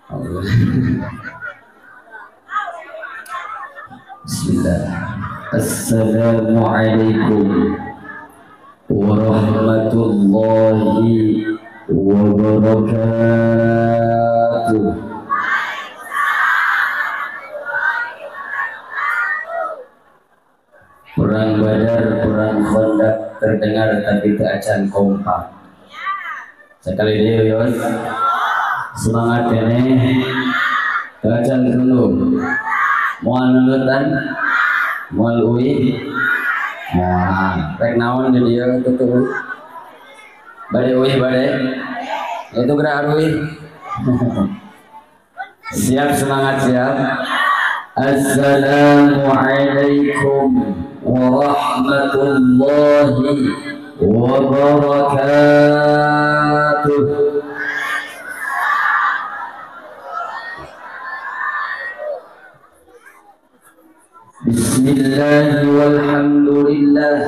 Allah. Bismillah. Assalamualaikum warahmatullahi wabarakatuh. Perang Badar, perang Khandaq terdengar tapi tak acan kompak. Sekali dia yon. Semangat ini. Tak acan dulu. Moal nundutan, moal uih, moal rek naon di dieu tuh. Bade uih bade. Itu gerak uih. Siap, semangat siap. Assalamualaikum warahmatullahi wabarakatuh. Bismillah walhamdulillah.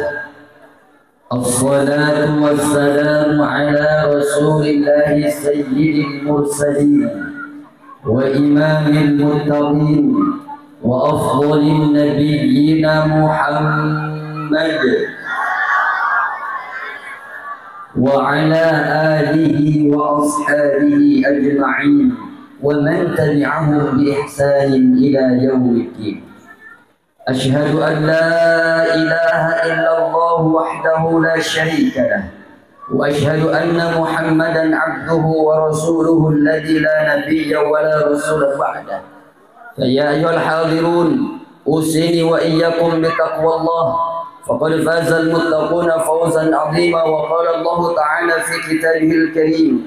Assalatu wassalamu ala rasulillahi sayyidil mursalin wa imamil muttaqin wa afdhalin nabiyyina Muhammad wa ala alihi wa ashabihi ajma'in wa man tabi'ahum bi ihsanin ila yaumiddin. Ashhadu an la ilaha illallah wahdahu la syarika lah wa ashhadu anna Muhammadan abduhu wa rasuluhu alladzi la nabiyya wa la rasula ba'dah. Ya ayyuhal hadirun, usini wa iyyakum bitaqwallah faqad fazal muttaquna fawzan 'azima. Wa qala Allah ta'ala fi kitabihil karim,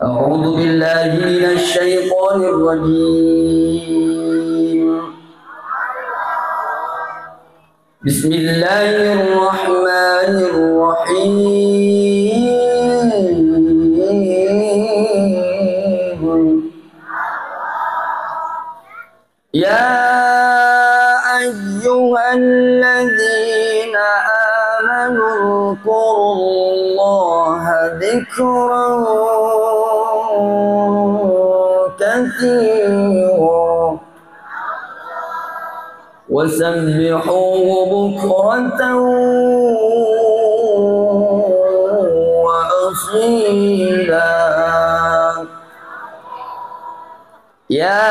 a'udzu billahi minasy syaithanir rajim. Bismillahirrahmanirrahim. Ya ayyuhalladzina amanu dzkurullaha dzikran katsiran wasabbihuhu bukratan wa asila. Ya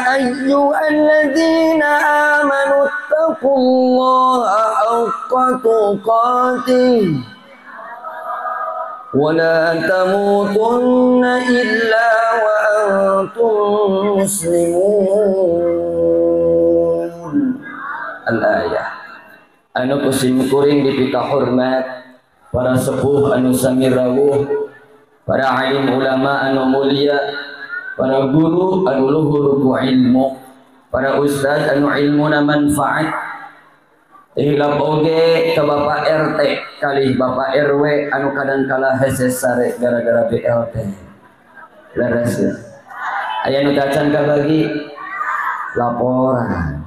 ayyuhalladzina amanu ittaqullaha haqqa tuqatih wa la tamutunna illa wa antum muslimun. Al-ayah. Anu kusim kuring dipika hormat para sepuh anu sami rawuh, para alim ulama anu mulia, para guru anu luhur ku ilmu, para ustad anu ilmuna manfaat. Hilap oge ke Bapak RT kali Bapak RW anu kadang kala hese sare gara-gara BLT. Leres ya. Aya nu tacan kabagi laporan.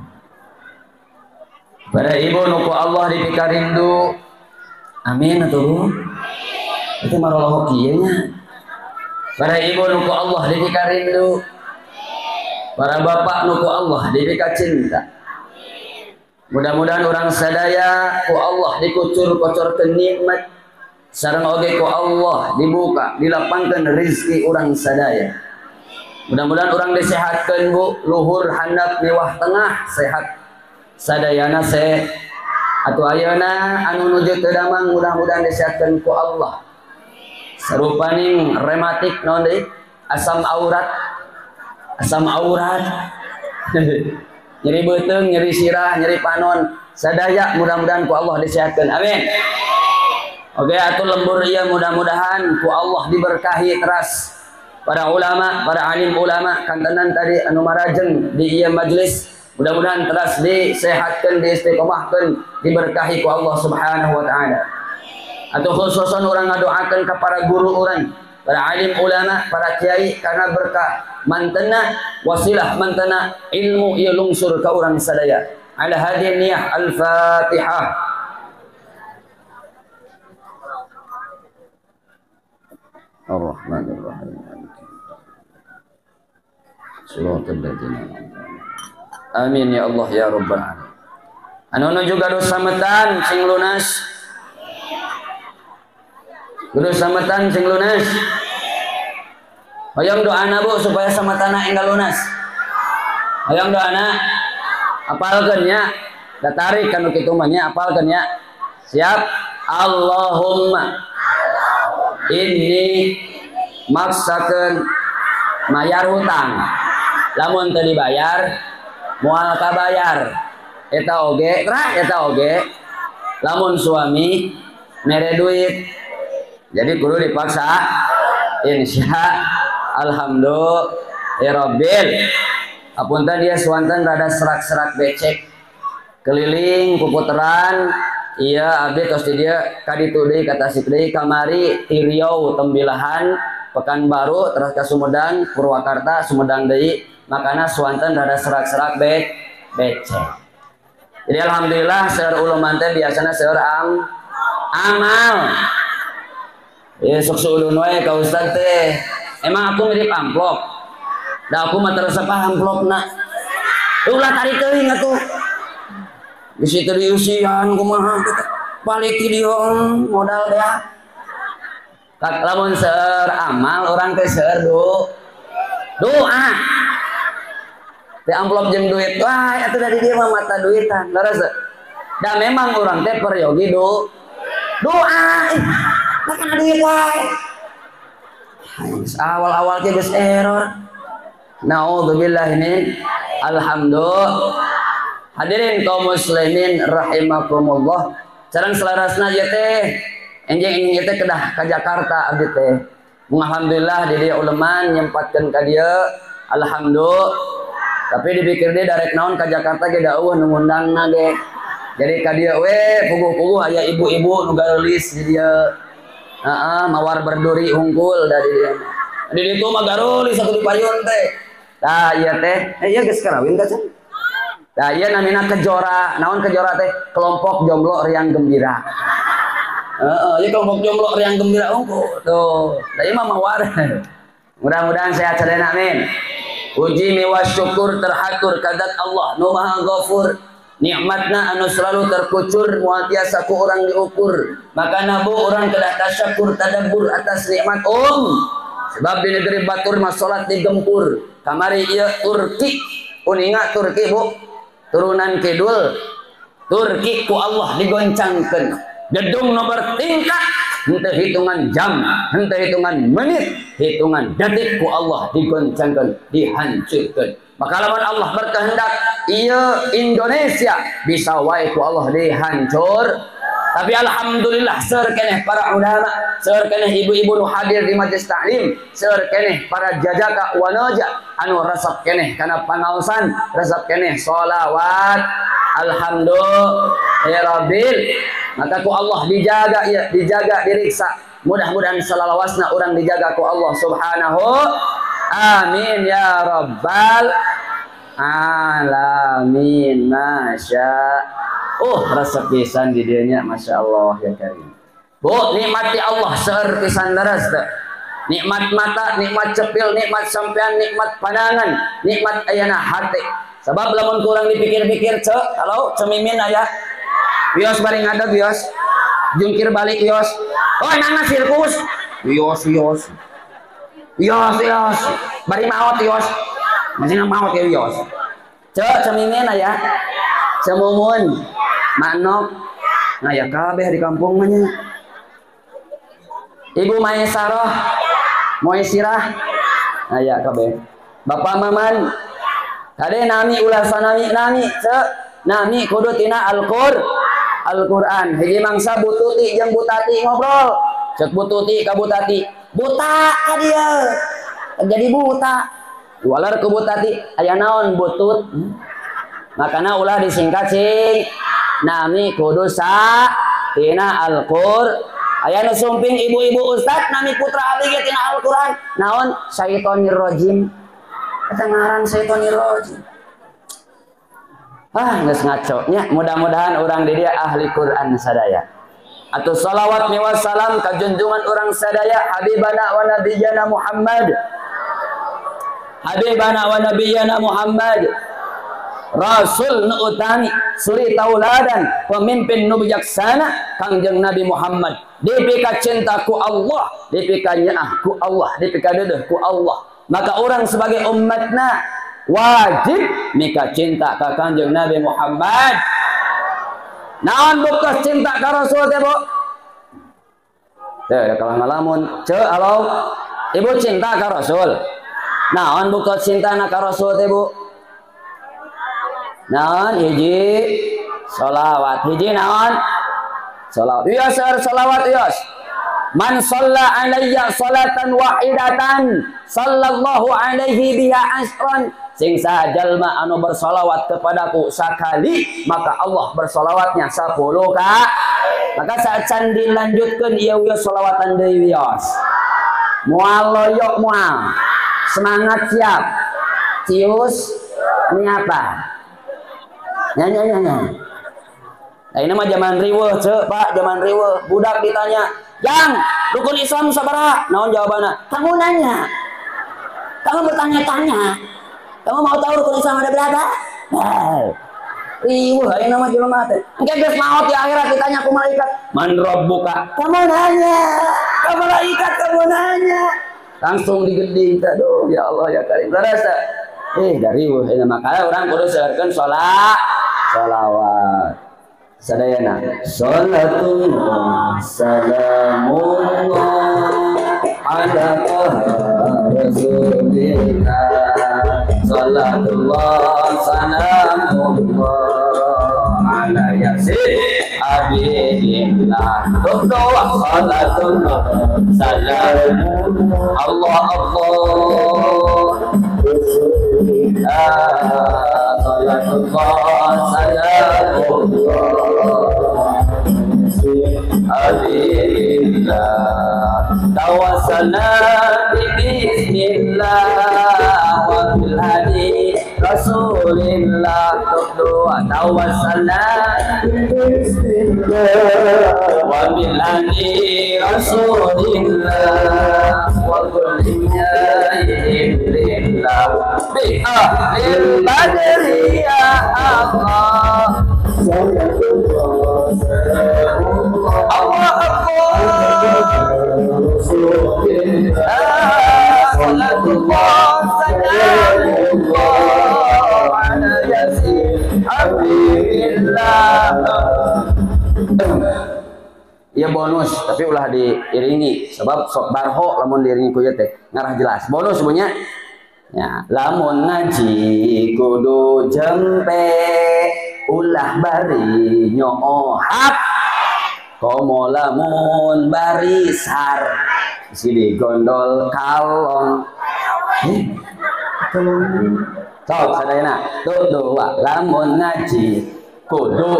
Para ibu nu ku Allah dipika rindu. Amin atuh. Itu maroloho kieu nya. Para ibu nu ku Allah dipika rindu. Para bapak nu ku Allah dipika cinta. Mudah-mudahan orang sadaya ku Allah dikucur-kucurkeun nikmat, sareng oge ku Allah dibuka, dilapangkeun rezeki urang sadaya. Mudah-mudahan urang disehatkeun Bu, luhur handap miwah tengah sehat. Sadayana se atau ayeuna anu nuju teu damang mudah-mudahan disehatkeun ku Allah. Sarupaning rematik naon deui? Asam aurat. Asam aurat. Nyeri beuteung, nyeri sirah, nyeri panon, sadaya mudah-mudahan ku Allah disehatkeun. Amin. Oke, atuh lembur ieu mudah-mudahan ku Allah diberkahi teras. Para ulama, para alim ulama kantenan tadi anu marajeng di ieu majelis, mudah-mudahan teras disehatkeun, diistiqomahkeun, diberkahi ku Allah Subhanahu wa taala. Atau khususan orang ngadoakeun ka para guru urang, para alim ulama, para kiai, karena berkah mantena wasilah mantena ilmu ieu lungsur ka urang sadaya. Ala hadhihi niyah al-Fatihah. Ar-Rahmanir Rahim. Shiratal ladzina. Amin ya Allah ya rabbal alamin. Anu juga dosa metan sing lunas. Dosa metan sing lunas. Hoyong doana Bu supaya sametana enggal lunas. Hoyong doana apalkeun nya. Da tarik kanu kitu mah nya apalkeun nya. Siap? Allahumma inni maksakeun mayar hutang. Lamun teu dibayar moal kabayar. Eta oge, ra eta oge. Lamun suami mere duit. Jadi kudu dipaksa. Insya alhamdulillah. Apunten dia suanten rada serak-serak becek. Keliling puputeran. Iya abdi tos di dia kaditu deui ka Tasik deui kamari ti Riau Tembilahan Pekanbaru terus ka Sumedang Purwakarta Sumedang deui. Makana suanten rada serak-serak becek. Jadi alhamdulillah seueur uluman teh biasana seueur amal. Ya sok suulun wae ka ustad teh. Emang aku mirip amplop. Da aku mah teu resep amplopna. Ulah tarik teuing atuh. Bisi teu diusian kumaha kitu. Balik ti dieu modal dea. Lamun seueur amal urang teh seueur doa. Teh amplop jeung duit wah atuh dari dia mah mata duitan leres. Da memang urang teh peryogi doa makana duit wae. Awal-awal ge geus error. Naudzubillah min alhamdulillah. Hadirin kaum muslimin rahimakumullah. Sareng salarasna ieu teh enjing ieu teh kedah ka Jakarta abdi teh. Alhamdulillah di dieu uleman nyempatkeun ka dieu. Alhamdulillah. Tapi dipikir dia darek naon ka Jakarta ge da eueuh nu ngundangna ge. Jadi ka dieu we puguh-puguh aya ibu-ibu nu gareulis di dieu. Heeh, mawar berduri hungkul da di dieu. Di ditu mah gareulis atuh di payun teh. Tah ieu teh, ieu geus karawin ka can? Tah ieu namina kejora. Naon kejora teh? Kelompok jomblo riang gembira. Heeh, ieu kelompok jomblo riang gembira hungkul. Tuh, da ieu mah mawar. Mudah-mudahan sehat sadayana amin. Uji miwa syukur terhatur kadat Allah nu maha ghafur. Nikmatna anu selalu terkucur moal tiasa ku urang diukur. Maka nabu urang kedah tasyakur tadabbur atas nikmat sebab di negeri batur mah salat digempur. Kamari ieu Turki uninga Turki Bu turunan kidul Turki ku Allah digoncangkeun. Gedung nomor tingkat henteu hitungan jam, henteu hitungan menit, hitungan detik ku Allah digoncangkeun, dihancurkeun. Maka lamun Allah berkehendak ieu Indonesia bisa wae ku Allah dihancur. Tapi alhamdulillah seueur keneh para ulama, seueur keneh ibu-ibu nu hadir di majelis taklim, seueur keneh para jajaka wanoja anu resep keneh kana pangaosan, resep keneh sholawat. Alhamdulillah. Maka ku Allah dijaga ya, dijaga diriksa. Mudah-mudahan salalawasna urang dijaga ku Allah Subhanahu. Amin ya rabbal alamin. Masya resep pisan di dieu nya, masya Allah ya karim. Bu, nikmati Allah seueur pisan leres teh. Nikmat mata, nikmat cepil, nikmat sampean, nikmat pandangan, nikmat ayana hati. Sebab lamun kurang dipikir-pikir cek, kalau cemimin aya wios bari ngadeg wios, jungkir balik wios. Oh nana sirkus, wios wios, wios wios, bari maot wios, masih maot ya wios. Cek cemimin aya, cemumun, manok, nah ya kabeh di kampung mah nya. Ibu Maesaroh, Moesirah, nah ya kabeh. Bapak Maman, kade nami ulah sanami nami cek, nami kudu tina Al-Qur'an. Hiji mangsa bututi jeung butati ngobrol. Cek bututi ka butati, buta ka dieu. Jadi buta. Walar ku butati, aya naon butut. Makana ulah disingkat sing nami kudu sa tina Al-Qur'an. Aya nu sumping ibu-ibu ustad nami putra abdi ge tina Al-Qur'an. Naon syaitonir rajim. Eta ngaran syaitonir rajim. Ah, geus ngaco nya. Mudah-mudahan urang di dieu ahli Quran sadaya. Atau salawat miwa salam ka junjungan urang sadaya habibana wa nabiyana Muhammad. Habibana wa nabiyana Muhammad Rasul nu utami suri tauladan pemimpin nu bijaksana Kangjeng Nabi Muhammad dipika cinta ku Allah, dipika nyaah ku Allah, dipika dedeh ku Allah. Maka orang sebagai umatna wajib mika cinta ka Kangjeng Nabi Muhammad. Naon buktos cinta ka Rasul teh, Bu? Teh kalah ngalamun, ceu alo ibu cinta ka Rasul. Naon buktos cinta na ka Rasul teh, Bu? Naon hiji sholawat, hiji naon sholawat. Iya seur sholawat ios. Man shalla alayya sholatan wahidatan sallallahu alaihi biha asran. Sing saha jalma anu bersolawat kepadaku sakali maka Allah bersolawatnya 10 ka. Maka saat can dilanjutkeun ieu wios solawatan deui wios. Moal loyok moal. Semangat siap. Cius ini apa? Nyanyi. Nah, ini mah zaman riweuh, ceu, Pak, zaman riweuh. Budak ditanya, "Jang, rukun Islam sabaraha?" Naon jawabanna? Kamu nanya. Kamu bertanya-tanya. Kamu mau tahu rukun Islam ada berapa? Nah. Riweuh ayeuna mah jelema teh. Engke geus maot di akhirat ditanya ku malaikat, "Man rabbuka?" Kamu nanya. Ka malaikat kamu nanya. Langsung digeding, aduh ya Allah ya Karim. Rasa dari riweuh ayeuna mah orang kudu seueurkeun salat sholawat. Sadayana salatullah salamullah ala rasulillah salatullah salamullah ala yasin abidillah. Doa salatullah salamullah Allah Allah salatullah salamullah abidillah. Tawassalna bismillah wa bil hadi rasulillah. Doa tawassalna bismillah wa bil hadi rasulillah wa kulli lillah bi ahlil badri ya Allah. Allah salatullah salamullah ala yasin habibillah. Ya bonus tapi ulah diiringi sebab sok barho lamun diiringi ku ieu teh ngarah jelas bonus punya ya. Lamun ngaji kudu jempe ulah bari nyoohap komo lamun barisar sili gondol kalong. Sok sadayana tuh dua lamun ngaji kudu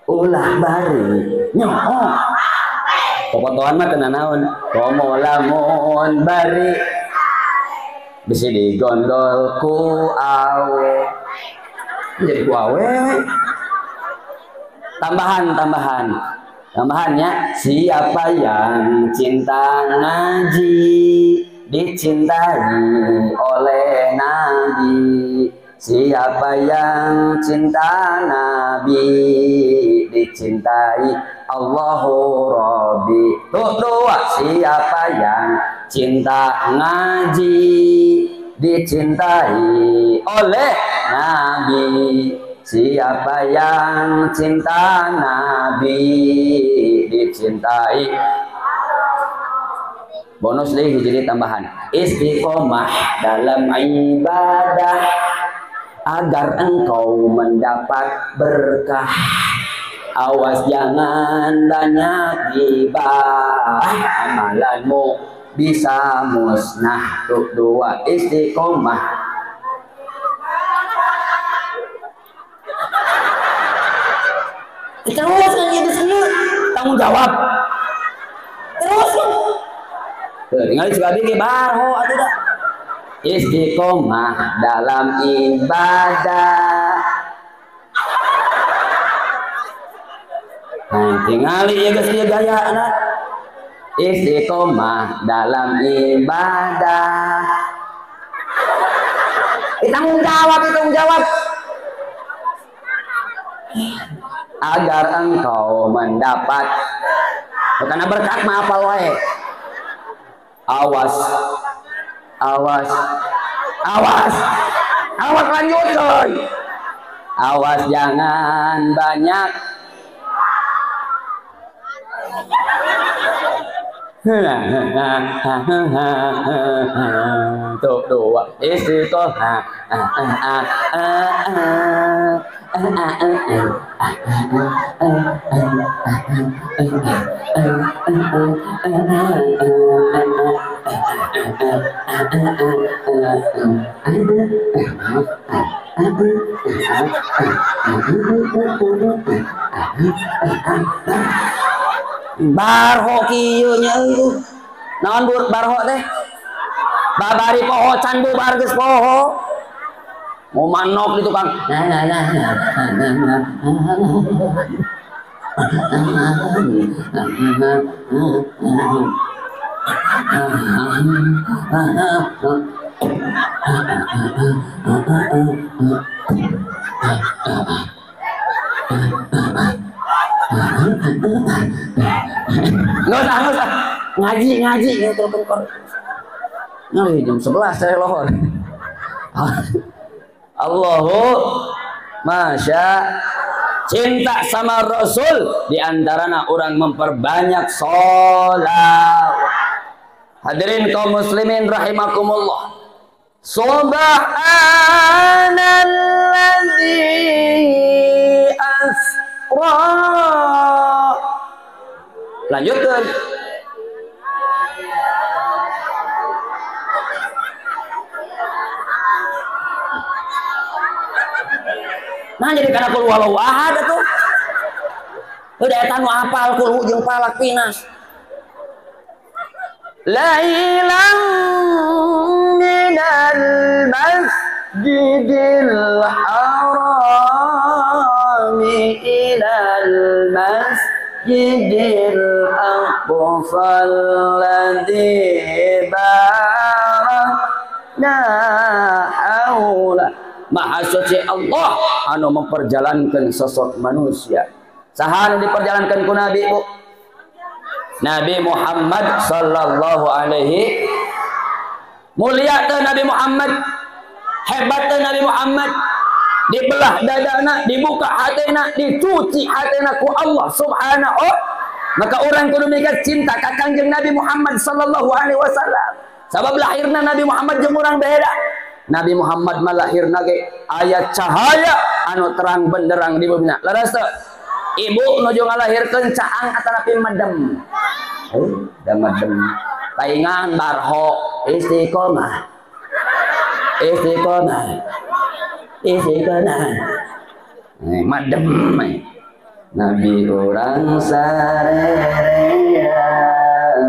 ulah bari nyoho popotoan mah teu nanaon komo lamun bari bisi digondol ku awe jadi ku awe. Tambahannya siapa yang cinta ngaji dicintai oleh Nabi. Siapa yang cinta Nabi dicintai Allahu Rabbi. Tuh dua siapa yang cinta ngaji dicintai oleh Nabi. Siapa yang cinta Nabi dicintai. Bonus nih jadi tambahan istiqomah dalam ibadah agar engkau mendapat berkah. Awas jangan banyak ghibah, amalanmu bisa musnah. Tuh dua istiqomah. Terus kan itu sendiri tanggung jawab. Terus kan. Tinggal sebab ini barho atau dah. Istiqomah dalam ibadah. Nah, tinggal ya geus ieu gaya anak. Istiqomah dalam ibadah Tanggung jawab, tanggung jawab. Agar engkau mendapat karena berkat mah apal wae. Awas. Awas. Awas. Awas lanjutkan. Awas jangan banyak. Tuh dua istiqomah. Barho kieu nya eueuh. Naon barho teh? Babari poho can bubar geus poho. Mau manok di tukang. Nggak usah, nggak usah. Ngaji, ngaji. Nah, jam 11 saya lohor. Allahu Masya cinta sama Rasul di antarana orang memperbanyak sholawat. Hadirin kaum muslimin rahimakumullah. Subhanalladzi asra. Lanjutkan. Nah jadi karena kul walau ahad atuh. Udah eta nu apal kul jeung palak pinas. Lailan minal masjidil harami ilal masjidil aqsa alladzi barakna haula. Maha suci Allah anu memperjalankan sosok manusia. Saha anu diperjalankan ku Nabi Bu? Nabi Muhammad sallallahu alaihi. Mulia teh Nabi Muhammad, hebat teh Nabi Muhammad. Dibelah dadana, dibuka hatena, dicuci hatena ku Allah subhanahu. Maka orang kudu mikir cinta ka Kangjeng Nabi Muhammad sallallahu alaihi wasallam. Sabab lahirna Nabi Muhammad jeung urang beda. Nabi Muhammad malahirna ge aya cahaya anu terang benderang di bumina. Leres teu? Ibu nuju ngalahirkeun caang atanapi medem. Da medem. Paingan barho istiqomah. Istiqomah. Istiqomah. Medem. Nabi urang sarerea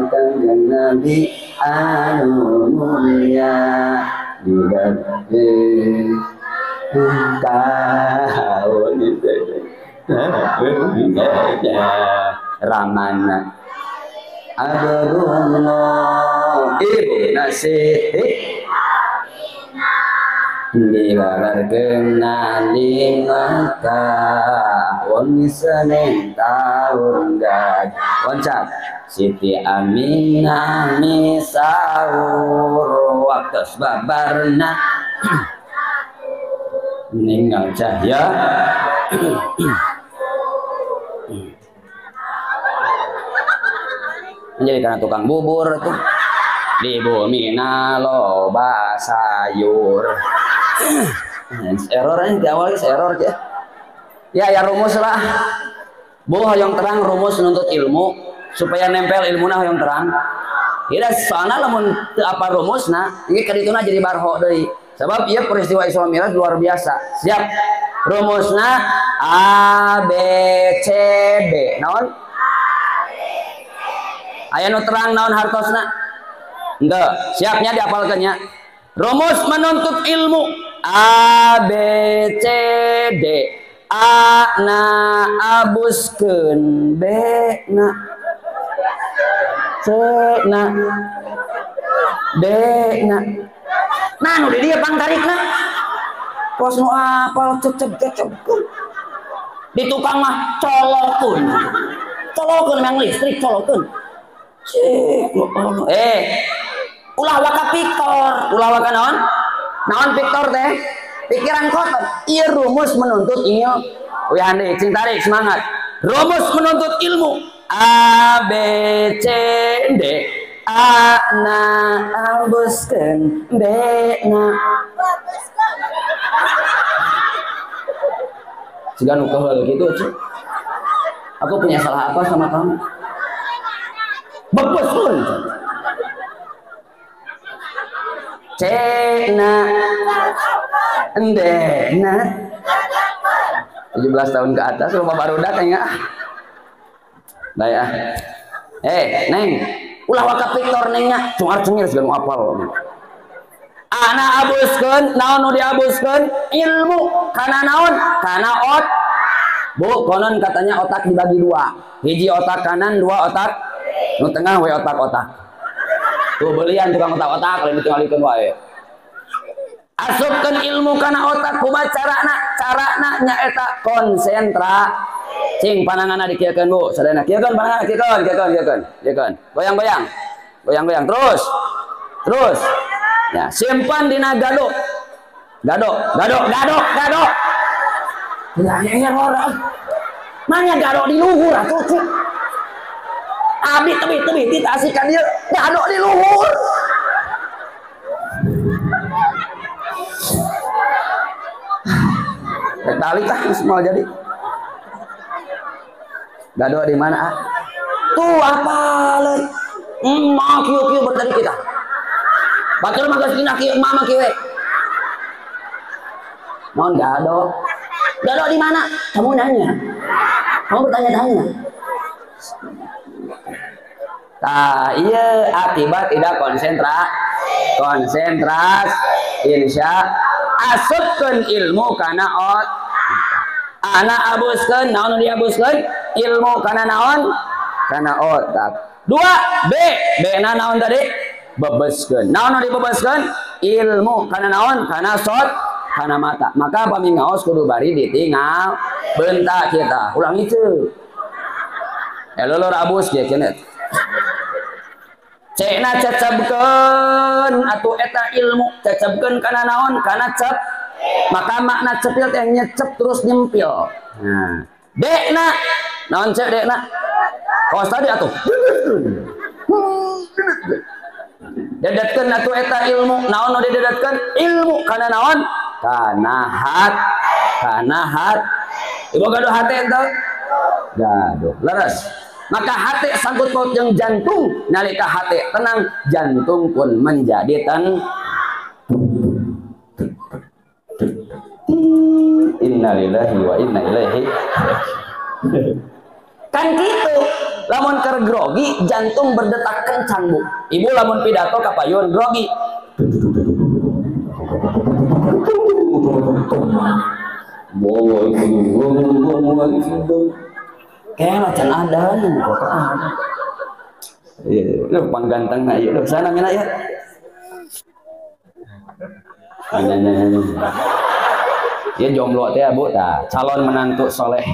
Kangjeng Nabi anu mulia. Ramana Abdullah Ibu Nasiti dibabarkeun 5 tahun Senin tahun gajah loncat Siti Aminah misaur waktu babarna ninggal cahya menjadi karena tukang bubur tuh di bumi loba sayur. Error ini di awal error ya. Ya ya rumus lah. Bu hoyong terang rumus nuntut ilmu supaya nempel ilmuna hoyong terang. Tidak soalna lamun teu apa rumusna, ieu kadituna jadi barho deui. Sebab ieu peristiwa Isra Mi'raj luar biasa. Siap. Rumusna A B C D. Naon? Aya nu terang naon hartosna? Henteu. Siapnya diapalkeun nya. Rumus menuntut ilmu A B C D. A na abuskeun, B na C na D na. Nah nu di dieu pangtarikna. Pos nu apal cecep-cecep. Di tukang mah colokeun. Colokeun memang listrik colokeun. Cik, ulah waka piktor, ulah waka naon? Naon piktor teh? Pikiran kotor. Ieu rumus menuntut ilmu. Uyahan deui, cing tarik semangat. Rumus menuntut ilmu. A B C D. A na abuskeun, B na siga nu keheul gitu, cik. Aku punya salah apa sama kamu? Bebeskeun. C na D na 17 tahun ke atas lupa barudak kayaknya. Baik ah. Neng, ulah waka piktor nengnya, cungar cengir siga nu apal. Ana abuskeun, naon nu diabuskeun? Ilmu. Kana naon? Kana ot. Bu, konon katanya otak dibagi dua. Hiji otak kanan, dua otak nu tengah we otak-otak. Tuh belian tukang otak-otak lain ditinggalikeun wae. Asupkeun ilmu kana otak kumaha carana? Carana nyaeta konsentra. Cing pananganna dikieukeun Bu, sadayana kieukeun pananganna kieukeun, kieukeun, kieukeun, kieukeun. Goyang-goyang. Goyang-goyang terus. Terus. Ya, simpan dina gado. Gado, gado, gado, gado. Ya error. Mana gado di luhur atuh cik. Abi tebi-tebi ti asikan dieu gado di luhur. Balik ah semua jadi. Gado di mana ah? Tuh apa leun? Emak kieu-kieu baru tadi kita. Batur mah geus pindah kieu, emak mah kieu we. Naon gado? Gado di mana? Kamu nanya. Kamu bertanya-tanya. Tah, iya akibat tidak konsentrasi, insya asupkeun ilmu kana ot. Ana abuskeun, naon nu diabuskeun? Ilmu kana naon? Kana otak. Dua, B, B na naon tadi? Bebeskeun. Naon nu dibebeskeun? Ilmu kana naon? Kana sot, kana mata. Maka pami ngaos kudu bari ditinggal bentak kita. Ulang itu. Lolor abus ge kenet. Cekna cecebkeun atuh eta ilmu, cecebkeun kana naon? Kana cep. Maka makna cepil teh nyecep terus nyempil. Nah, dekna naon cek dekna? Kawas tadi atuh. Dedetkeun atuh eta ilmu, naon nu didedetkeun? Ilmu kana naon? Kana hat, kana hat. Ibu gaduh hate ente? Gaduh. Leres. Maka hati sangkut paut jeung jantung, nalika hati tenang, jantung pun menjadi tenang. Innalillahi wa inna ilaihi. Kan gitu. Lamun keur grogi, jantung berdetak kencang, Bu. Ibu lamun pidato ka payun grogi. Kayak can ada nih, kok ada. Iya, lu pangganteng na ieu, sana mina ya. Ya jomblo teh Bu tah, calon menantu soleh.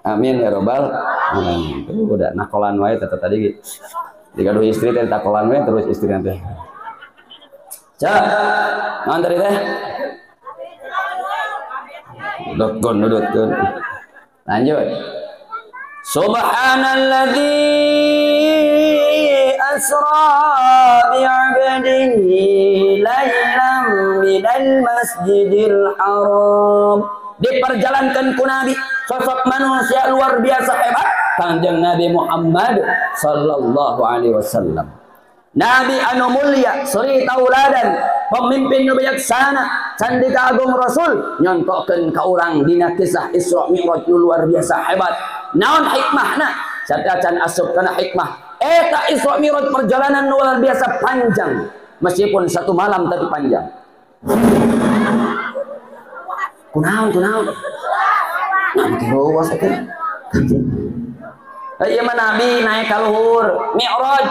Amin ya robbal alamin. Udah nakolan wae teh tadi. Digaduh istri teh takolan wae terus istri teh. Cak, naon tadi teh? Dotgon, dotgon. Lanjut. Subhanalladzi asra bi'abdihi lailan minal masjidil haram. Diperjalankan ku Nabi, sosok manusia luar biasa hebat, Kanjeng Nabi Muhammad sallallahu alaihi wasallam. Nabi anu mulia, suri tauladan, pemimpin nu bijaksana, candika agung Rasul, nyontokeun ka urang dina kisah Isra Mi'raj nu luar biasa hebat. Naon hikmahna? Sateuacan asup kana hikmah. Eta Isra Mi'raj perjalanan luar biasa panjang, meskipun satu malam tapi panjang. Kunaon kunaon? Nah, make ruas atuh. Ieu mah Nabi naik ka luhur, Mi'raj.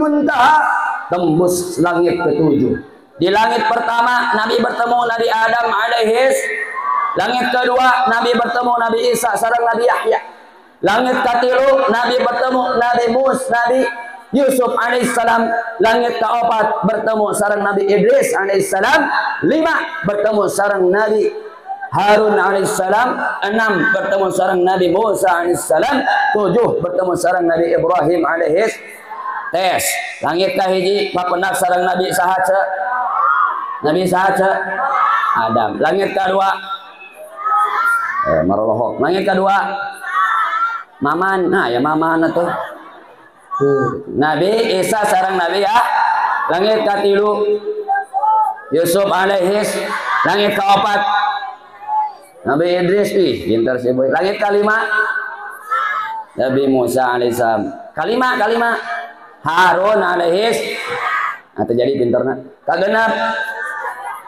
Muntaha, tembus langit ketujuh. Di langit pertama Nabi bertemu Nabi Adam alaihis. Langit kedua Nabi bertemu Nabi Isa sareng Nabi Yahya. Langit katilu Nabi bertemu Nabi Musa, Nabi Yusuf alaihissalam. Langit keempat bertemu sareng Nabi Idris alaihissalam. 5 bertemu sareng Nabi Harun alaihissalam. 6 bertemu sareng Nabi Musa alaihissalam. 7 bertemu sareng Nabi Ibrahim alaihis. Tes langit kahiji papendak sareng Nabi saha ce? Nabi saha ce? Adam. Langit kedua marolohok. Langit kedua Maman, nah ya Maman atuh. Nabi Isa sareng Nabi ya. Langit katilu Yusuf alaihis. Langit keempat Nabi Idris, ih pintar si boy. Langit kelima Nabi Musa alaihissalam. Kalima Harun alaihis. Nah, terjadi pintarna. Kagenap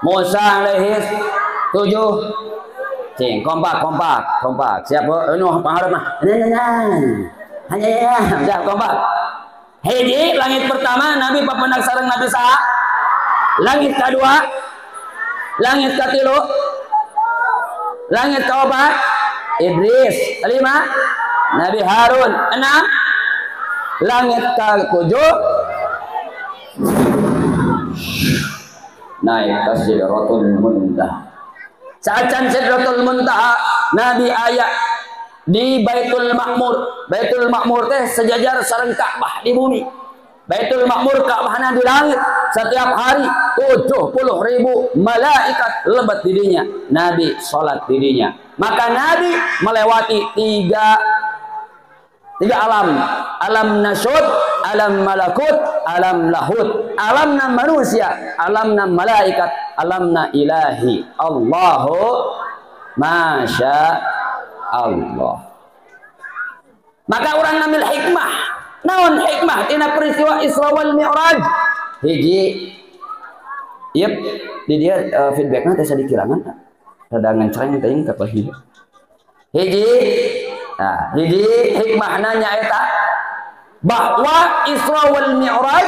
Musa alaihis. 7 cing kompak. Siap nu pangharep mah. Hanya ya, siap kompak. Hiji langit pertama Nabi papendak sareng Nabi saha? Langit kedua, langit katilu, langit keempat Idris, 5 Nabi Harun, 6 langit ke-7 naik ke Sidratul Muntaha. Saacan Sidratul Muntaha Nabi aya di Baitul Makmur. Baitul Makmur teh sejajar sareng Ka'bah di bumi. Baitul Makmur Ka'bahna di langit. Setiap hari 70.000 malaikat lebet didinya. Nabi salat didinya. Maka Nabi melewati tiga alam. Alam nasut, alam malakut, alam lahut. Alamna manusia, alamna malaikat, alamna ilahi. Allahu masya Allah. Maka orang ngambil hikmah. Naon hikmah tina peristiwa Isra wal Mi'raj? Hiji, yep, di dia feedbackna teh sadikirangan rada ngencreng teuing ka hiji. Hiji, nah, hiji hikmahna nyaeta bahwa Isra wal Mi'raj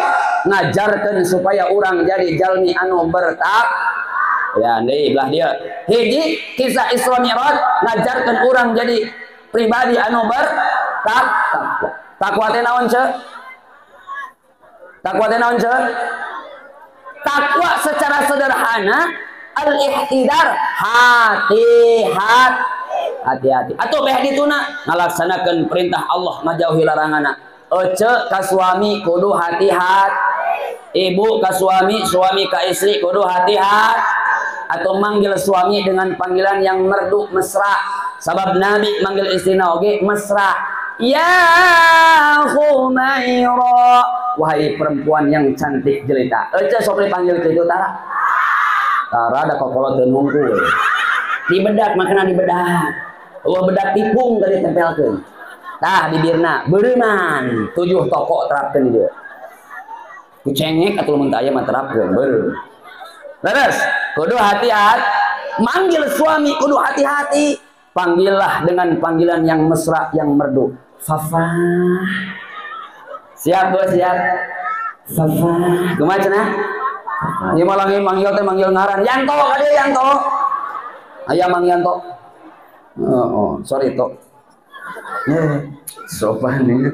ngajarkeun supaya urang jadi jalmi anu bertak. Ya, deui belah dia. Hiji kisah Isra Mi'raj ngajarkeun urang jadi pribadi anu bertakwa. Takwa teh naon ce? Takwa teh naon ce? Takwa secara sederhana al-ihtidar, hati-hati. Atau beh dituna ngalaksanakeun perintah Allah ngajauhi laranganna. Ece ka suami kudu hati-hati, ibu ka suami, suami ka istri kudu hati-hati. Atau manggil suami dengan panggilan yang merdu mesra. Sabab Nabi manggil istrina oge mesra. Ya Khumaira, wahai perempuan yang cantik jelita. Ece sok dipanggil kitu tara. Tara da kokoloteun hungkul. Dibedak makana dibedak. Eueuh bedak tipung tadi tempelkeun. Tah bibirna beureuman 7 toko terapkeun di dieu. Ku cengek atuh mun teu aya mah terapkeun beureum. Terus kudu hati-hati, manggil suami kudu hati-hati. Panggillah dengan panggilan yang mesra, yang merdu. Fafa. Siap bos, siap. Fafa. Kumaha cenah? Ieu mah lagi manggil teh manggil ngaran. Yanto ka dieu Yanto. Aya Mang Yanto. Oh, sorry to. Sopan ini.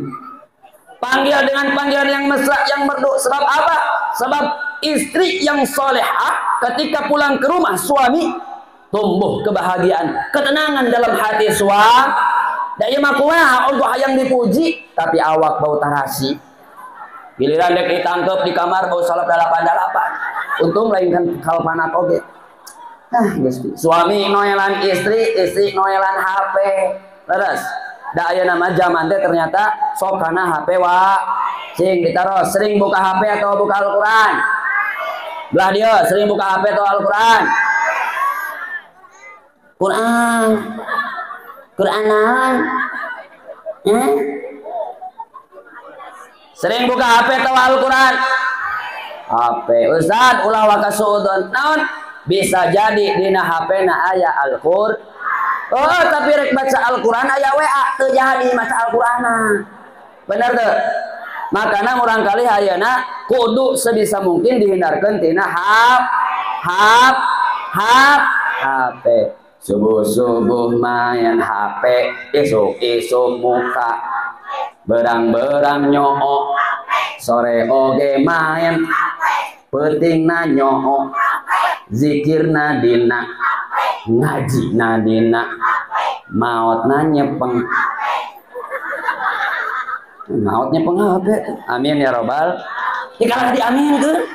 Panggil dengan panggilan yang mesra, yang merdu. Sebab apa? Sebab istri yang solehah ketika pulang ke rumah suami tumbuh kebahagiaan, ketenangan dalam hati suami. Da ieu mah kumaha Allah hayang dipuji tapi awak bau tarasi. Giliran dek ditangkep di kamar bau salap 88. Untung lain kan kalpanak oge. Ah, Gusti. Suami noelan istri, istri noelan HP. Terus da aya nama zaman teh ternyata sok kana HP wa. Cing ditaros, sering buka HP atau buka Al-Qur'an? Belah dia sering buka HP atau Al-Qur'an? Quran. Qur'anan. Sering buka HP atau Al-Qur'an? HP. Ustaz ulah waka suudon. Naon? Bisa jadi dina HP na aya Al-Qur'an. Oh, tapi rek baca Al-Qur'an aya WA teu jadi maca Al-Qur'ana. Bener teu? Makana murangkalih ayeuna kudu sebisa mungkin dihindarkeun tina HP. Subuh-subuh main HP, isuk-isuk muka berang-berang nyoo, sore oge main, peutingna nyoo, zikirna dina, ngajina dina, maotna nyepeng. Mautnya nyepeng HP. Amin ya robbal. Ya kalah diaminkeun.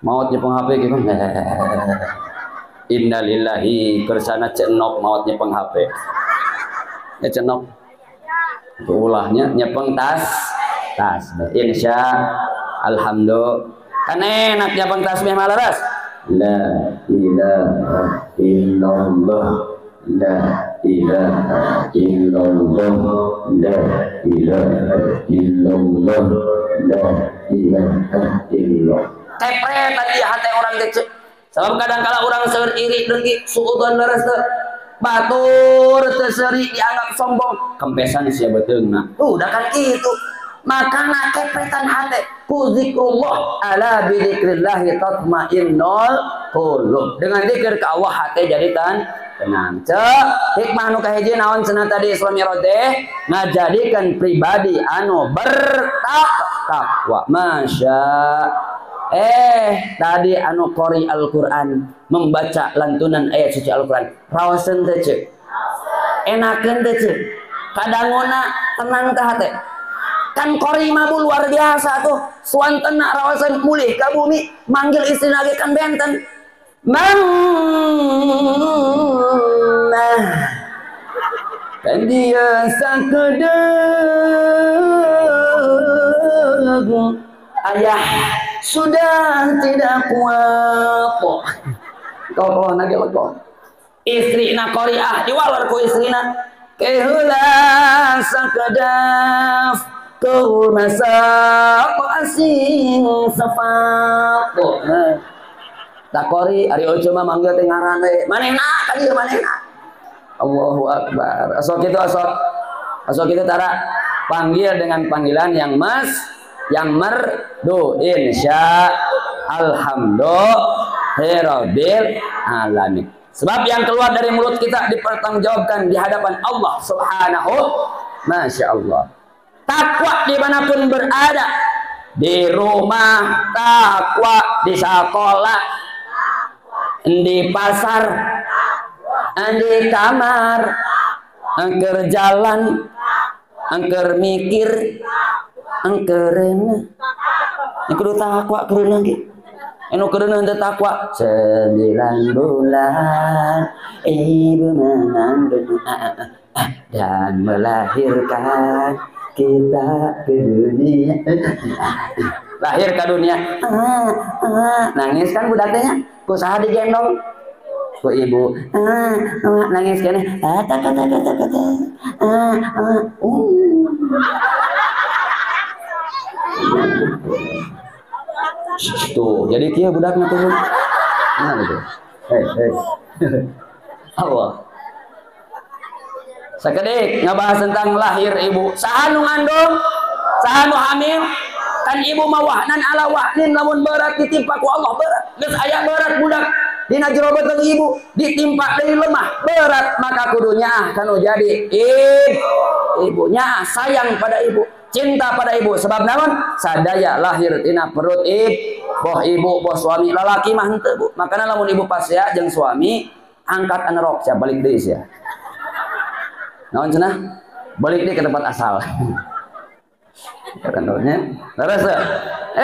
Maut nyepeng HP gitu. Innalillahi kersana cenok maut nyepeng HP. Ya cenok. Ulahnya nyepeng tas. Insya alhamdulillah. Kan enak nyepeng tasbih malaras. La ilaha illallah. La ilaha illallah, la ilaha illallah, la ilaha illallah. Kepret tadi hati orang kecil. Sebab kadang-kala orang seur iri dengki suudzon leres teu. Batur teu seuri dianggap sombong. Kempesan sia beuteungna. Udah kan kitu. Makana kepretan hati ku zikrullah, ala bi dzikrillah tatmainnul qulub. Dengan zikir ka Allah hati jadi tenang. Cek hikmah nu kahiji naon cenah tadi Isra Mi'raj teh ngajadikeun pribadi anu bertakwa. Masya tadi anu qori Al-Qur'an, membaca lantunan ayat suci Al-Qur'an. Raoseun teh ceuk. Enakeun teh ceuk. Kadangona tenang teh hate. Kan qori mah luar biasa tuh. Suantena raoseun mulih ka bumi, manggil istrina ge kan benten. Mamah kan dia sakedeng ayah sudah tidak kuat. Kau nage lego. Istrina qoriah diwaler ku istrina. Keheula sakedaf kurmasa asing safaq. Takori ari ojo mah manggil teh ngaran we. Manehna ka dieu manehna. Allahu akbar. Asok kitu asok. Asok kitu tara panggil dengan panggilan yang mas, yang merdu. Insya alhamdulillahirabbil alamin. Sebab yang keluar dari mulut kita dipertanggungjawabkan di hadapan Allah Subhanahu. Masya Allah. Takwa dimanapun berada, di rumah takwa, di sekolah, di pasar, di kamar, angker jalan, angker mikir, angker kudu takwa kudu lagi. Anu kudu teu takwa. 9 bulan ibu mengandung dan melahirkan kita ke dunia. Lahir ke dunia. Nangis kan budak teh nya. Ku saha digendong? Ku ibu. Nangis keneh. Tuh, jadi kieu budakna tuh. Nah gitu. Hei. Allah. Sakedik ngabahas tentang lahir ibu. Saha nu ngandung? Saha nu hamil? Kan ibu mah wahnan ala wahnin, lamun berat ditimpa ku Allah berat. Geus aya berat budak dina jero beuteung ibu ditimpa deui lemah berat, maka kudu nyaah kanu jadi ibunya sayang pada ibu, cinta pada ibu. Sebab naon? Sadaya lahir tina perut boh ibu boh suami. Lalaki mah henteu bu. Makana lamun ibu pasea jeung suami angkat anerok sia balik deui sia. Naon cenah? Balik deui ke tempat asal. Karena terus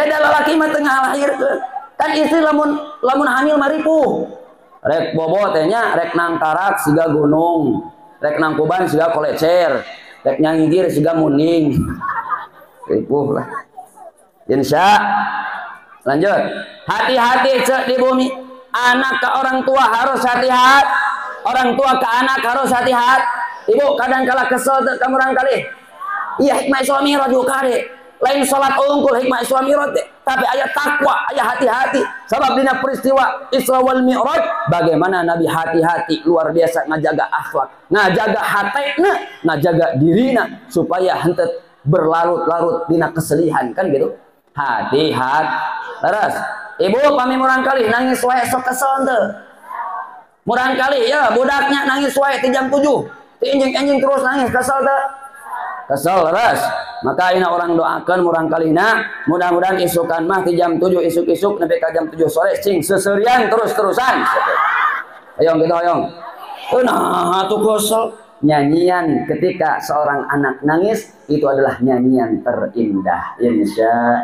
da lalaki mah teu ngalahirkeun. Kan istri lamun hamil mah ripuh. Rek bobo teh nya, rek nangkarak siga gunung, rek nangkuban siga kolecer, rek nyanggir siga muning. Ripuh lah. Insya. Lanjut. Hati-hati cek di bumi. Anak ke orang tua harus hati-hati. Orang tua ke anak harus hati-hati. Ibu kadang kala kesel teu ka murang kali. Iya hikmah Isra Mi'raj kare. Lain salat unggul hikmah Isra Mi'raj, tapi ayat takwa, ayat hati-hati. Sebab dina peristiwa Isra wal Mi'raj bagaimana Nabi hati-hati luar biasa ngajaga akhlak, ngajaga hatena, ngajaga dirina supaya henteu Berlarut-larut dina kesedihan kan gitu. Hati-hati. Terus, ibu pami murang kali nangis wae sok kesel teu. Murang kali ya budaknya nangis wae ti jam 7. Ti enjing-enjing terus nangis kesel teu? Kesel terus. Maka ayeuna orang doakeun murang kalina mudah-mudahan isukan mah ti jam 7 isuk-isuk nepi ka jam 7 sore cing seserian terus-terusan. Ayo gitu ayo. Nah atuh kesel. Nyanyian ketika seorang anak nangis itu adalah nyanyian terindah. Insya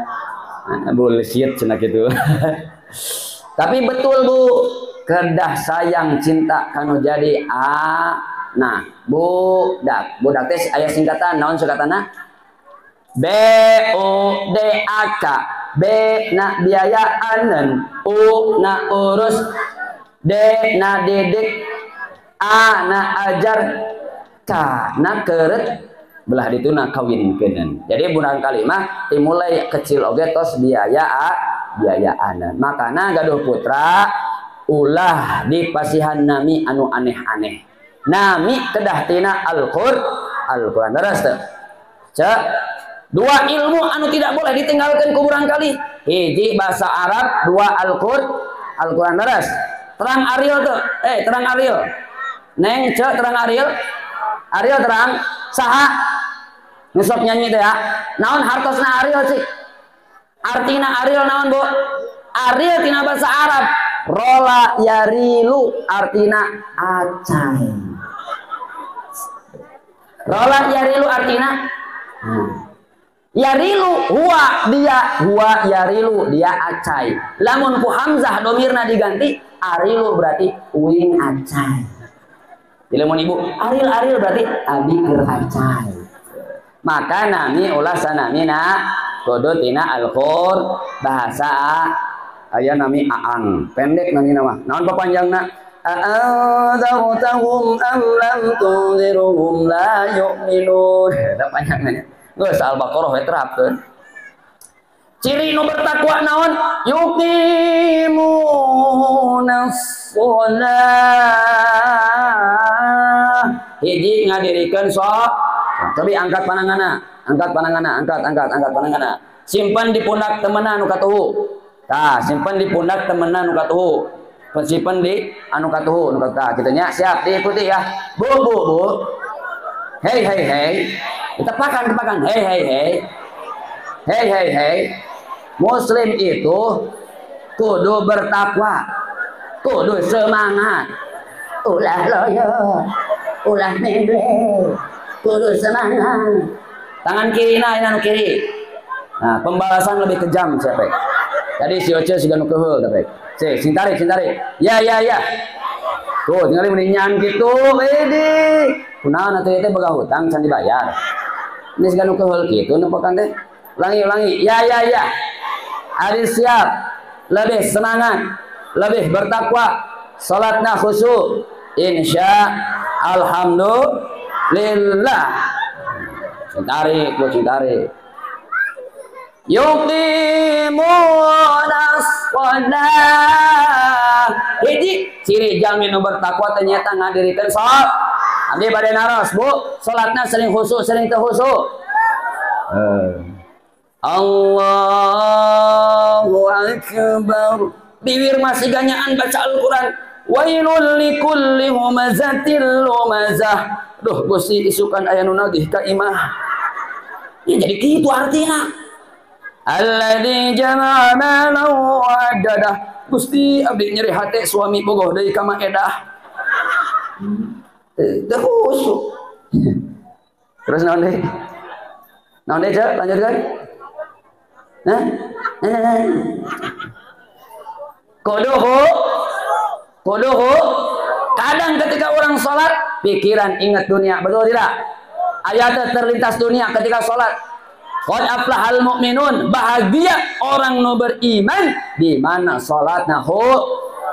bullshit cenah kitu. Tapi betul Bu, kedah sayang cinta kanu jadi a. Nah, budak. Budak teh aya singkatan naon singkatanna? B U D A K. B na biayaaneun, U na urus, D na didik, A na ajar, K na keret, belah ditu na kawinkeun. Jadi murang kali mah dimulai kecil oge tos biaya biayaaneun. Makana gaduh putra ulah dipasihan nami anu aneh-aneh. Nami kedah tina Al-Qur'an. Terus teu? Cek dua ilmu anu tidak boleh ditinggalkan ku murang kali. Hiji bahasa Arab, dua Al-Qur'an. Terus terang Ariel tuh. Terang Ariel. Neng cek terang Ariel. Ariel terang saha? Nu sok nyanyi teh ya. Naon hartosna Ariel sih? Artina Ariel naon, Bu? Ariel tina bahasa Arab. Rola yarilu artina acai. Rola yarilu artina yarilu huwa dia, huwa yarilu dia acai. Lamun ku hamzah domirna diganti arilu berarti uing acai. Jadi lamun ibu aril aril berarti abi keur acai. Maka nami ulah sanamina kudu tina Al-Qur'an bahasa aya nami Aang, pendek nami nama. Naon papanjangna? A'anzartahum am lam tunzirhum la yu'minun. Eta panjangna. Geus Al-Baqarah we terapkeun. Ciri nu bertakwa naon? Yuqimunas shalah. Hiji ngadirikeun sok. Cobi angkat pananganna, angkat pananganna, angkat angkat angkat pananganna. Simpan di pundak temenan nu katuhu. Tah, simpan di pundak temenan nu katuhu. Simpan di anu katuhu, nu katuhu. Kitu nya, siap diikuti ya. Bu, bu, bu. Hei, hei, hei. Tepakan, tepakan. Hei, hei, hei. Hei, hei, hei. Muslim itu kudu bertakwa, kudu semangat. Ulah loyo, ulah memble, kudu semangat. Tangan kiri nah, anu kiri. Nah, pembalasan lebih kejam siapa? Tadi si Oce sudah nu keheul tapi. Si, sing tarik, sing tarik. Ya, ya, ya. Tuh, tinggal meninyan gitu, wedi. Kunaon atuh teh boga hutang can dibayar. Ini siga nu keheul kitu nepokan teh. Ulangi, ulangi. Ya, ya, ya. Ari siap. Lebih semangat, lebih bertakwa, salatna khusyuk. Insya alhamdulillah. Sing tarik, bu sing tarik. Yuqimunas shalah. Hiji ciri jalmi nu bertakwa teh nyaeta ngadirikeun salat. Abdi bade naros, Bu, salatna sering khusyuk, sering teu khusyuk. Allahu akbar. Bibir masih ganyaan baca Al-Qur'an. Wailul likulli humazatil lumazah. Duh Gusti isukan aya nu nagih ka imah. Ya jadi kitu artina. Alladzi jama'a malan wa addadah. Gusti abdi nyeri hate suami bogoh deui ka Maedah. Teu khusyuk. Terus naon deui? Naon deui, Cek? Lanjutkan. Hah? Kuduhu kuduhu. Kadang ketika orang sholat pikiran ingat dunia, betul tidak? Ayat terlintas dunia ketika sholat. Qad aflahal mu'minun, bahagia orang nu beriman di mana salatna hu,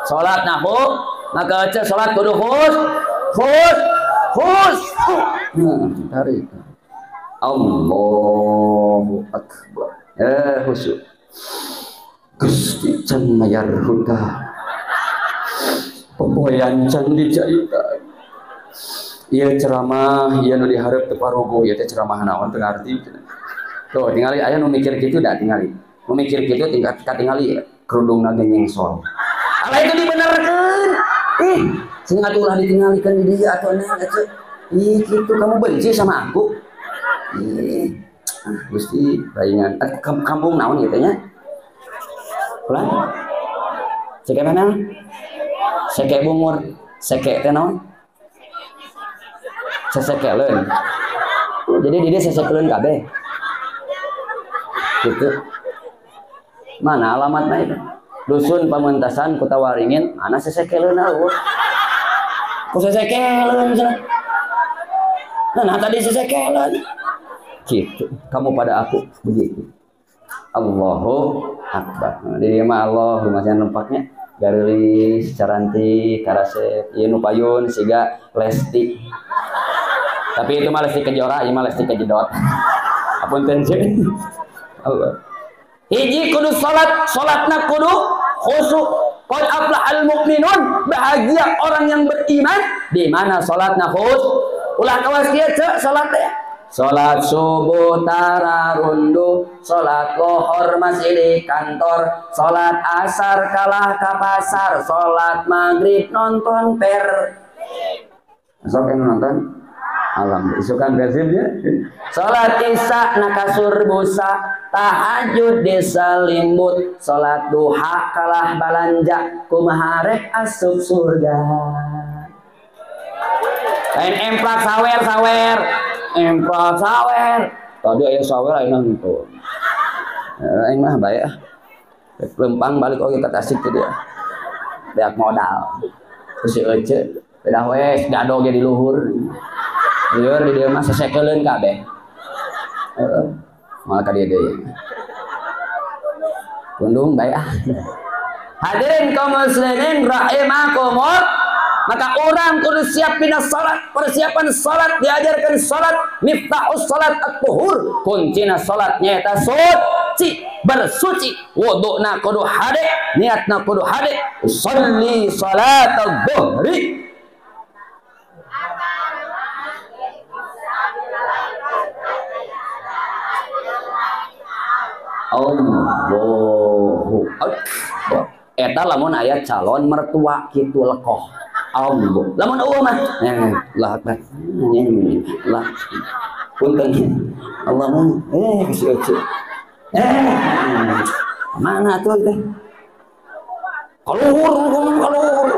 salatna hu, maka aja salat kudu khus, khus, khus. Tarik. Allahu akbar. Khusyuk. Gusti can mayar hutang. Popoyan can dicaitan. Ieu ceramah ieu nu dihareup teu paruguh, ieu teh ceramah naon teu ngarti. Tuh tingali aya nu mikir kitu da tingali. Nu mikir kitu tingkat katingali kerudungna ge nyengsol. Alah itu dibenerkeun. Ih, sing atuh ulah ditingalikeun di dieu atuh neng atuh. Ih, kitu kamu benci sama aku. Ih, Gusti paingan kampung naon gitu nya? Ulah. Seke mana? Seke bungur, seke teh naon? Sesekeleun. Jadi di dieu sesekeleun kabeh. Gitu. Mana alamatnya itu? Dusun Pamentasan Kutawaringin, mana sesekeleun eueuh. Ku sesekeleun cenah. Nah, tadi sesekeleun. Gitu. Kamu pada aku begitu. Allahu Akbar. Di dieu mah Allah lumayan lempaknya. Gareulis, carantik, karasep, ieu nu payun siga Lesti. Tapi itu mah Lesti Kejora, ieu mah Lesti Kejedot. Apunten ceuk. Allah. Hiji kudu salat, salatna kudu khusyuk. Qad aflahal mu'minun, bahagia orang yang beriman di mana salatna khusyuk. Ulah kawas kieu ceuk salat teh. Salat subuh tararundu, salat lohor masih di kantor, salat asar kalah ka pasar, salat maghrib nonton per. Sok yang nonton? Alhamdulillah, isukan Persib ya. Salat isya na kasur busa, tahajud di selimbut, salat duha kalah balanja, kumaha rek asup surga. Lain emplak sawer sawer. Emplak sawer. Tadi aya sawer ayeuna henteu. Aing mah bae ah. Rek lempang balik oge ka Tasik teh dia. Beak modal. Terus si Ece pedah we dado ge di luhur. Lieur di dieu mah sesekeleun kabeh. Heeh. Moal ka dieu deui. Pundung bae ah. Hadirin kaum muslimin rahimakumullah. Maka orang kudu siap dina salat, persiapan salat diajarkan salat, miftahus salat at-tuhur, kuncina salat nyaeta suci, bersuci, wuduna kudu hade, niatna kudu hade, sholli salat adh-dhuhri. Allahu Akbar. Eta lamun aya calon mertua kitu lekoh. Allah. Lamun eueuh mah. Allah akbar. Allah. Punten. Allah mun si Ece. Mana atuh teh? Kaluhur ngomong kaluhur.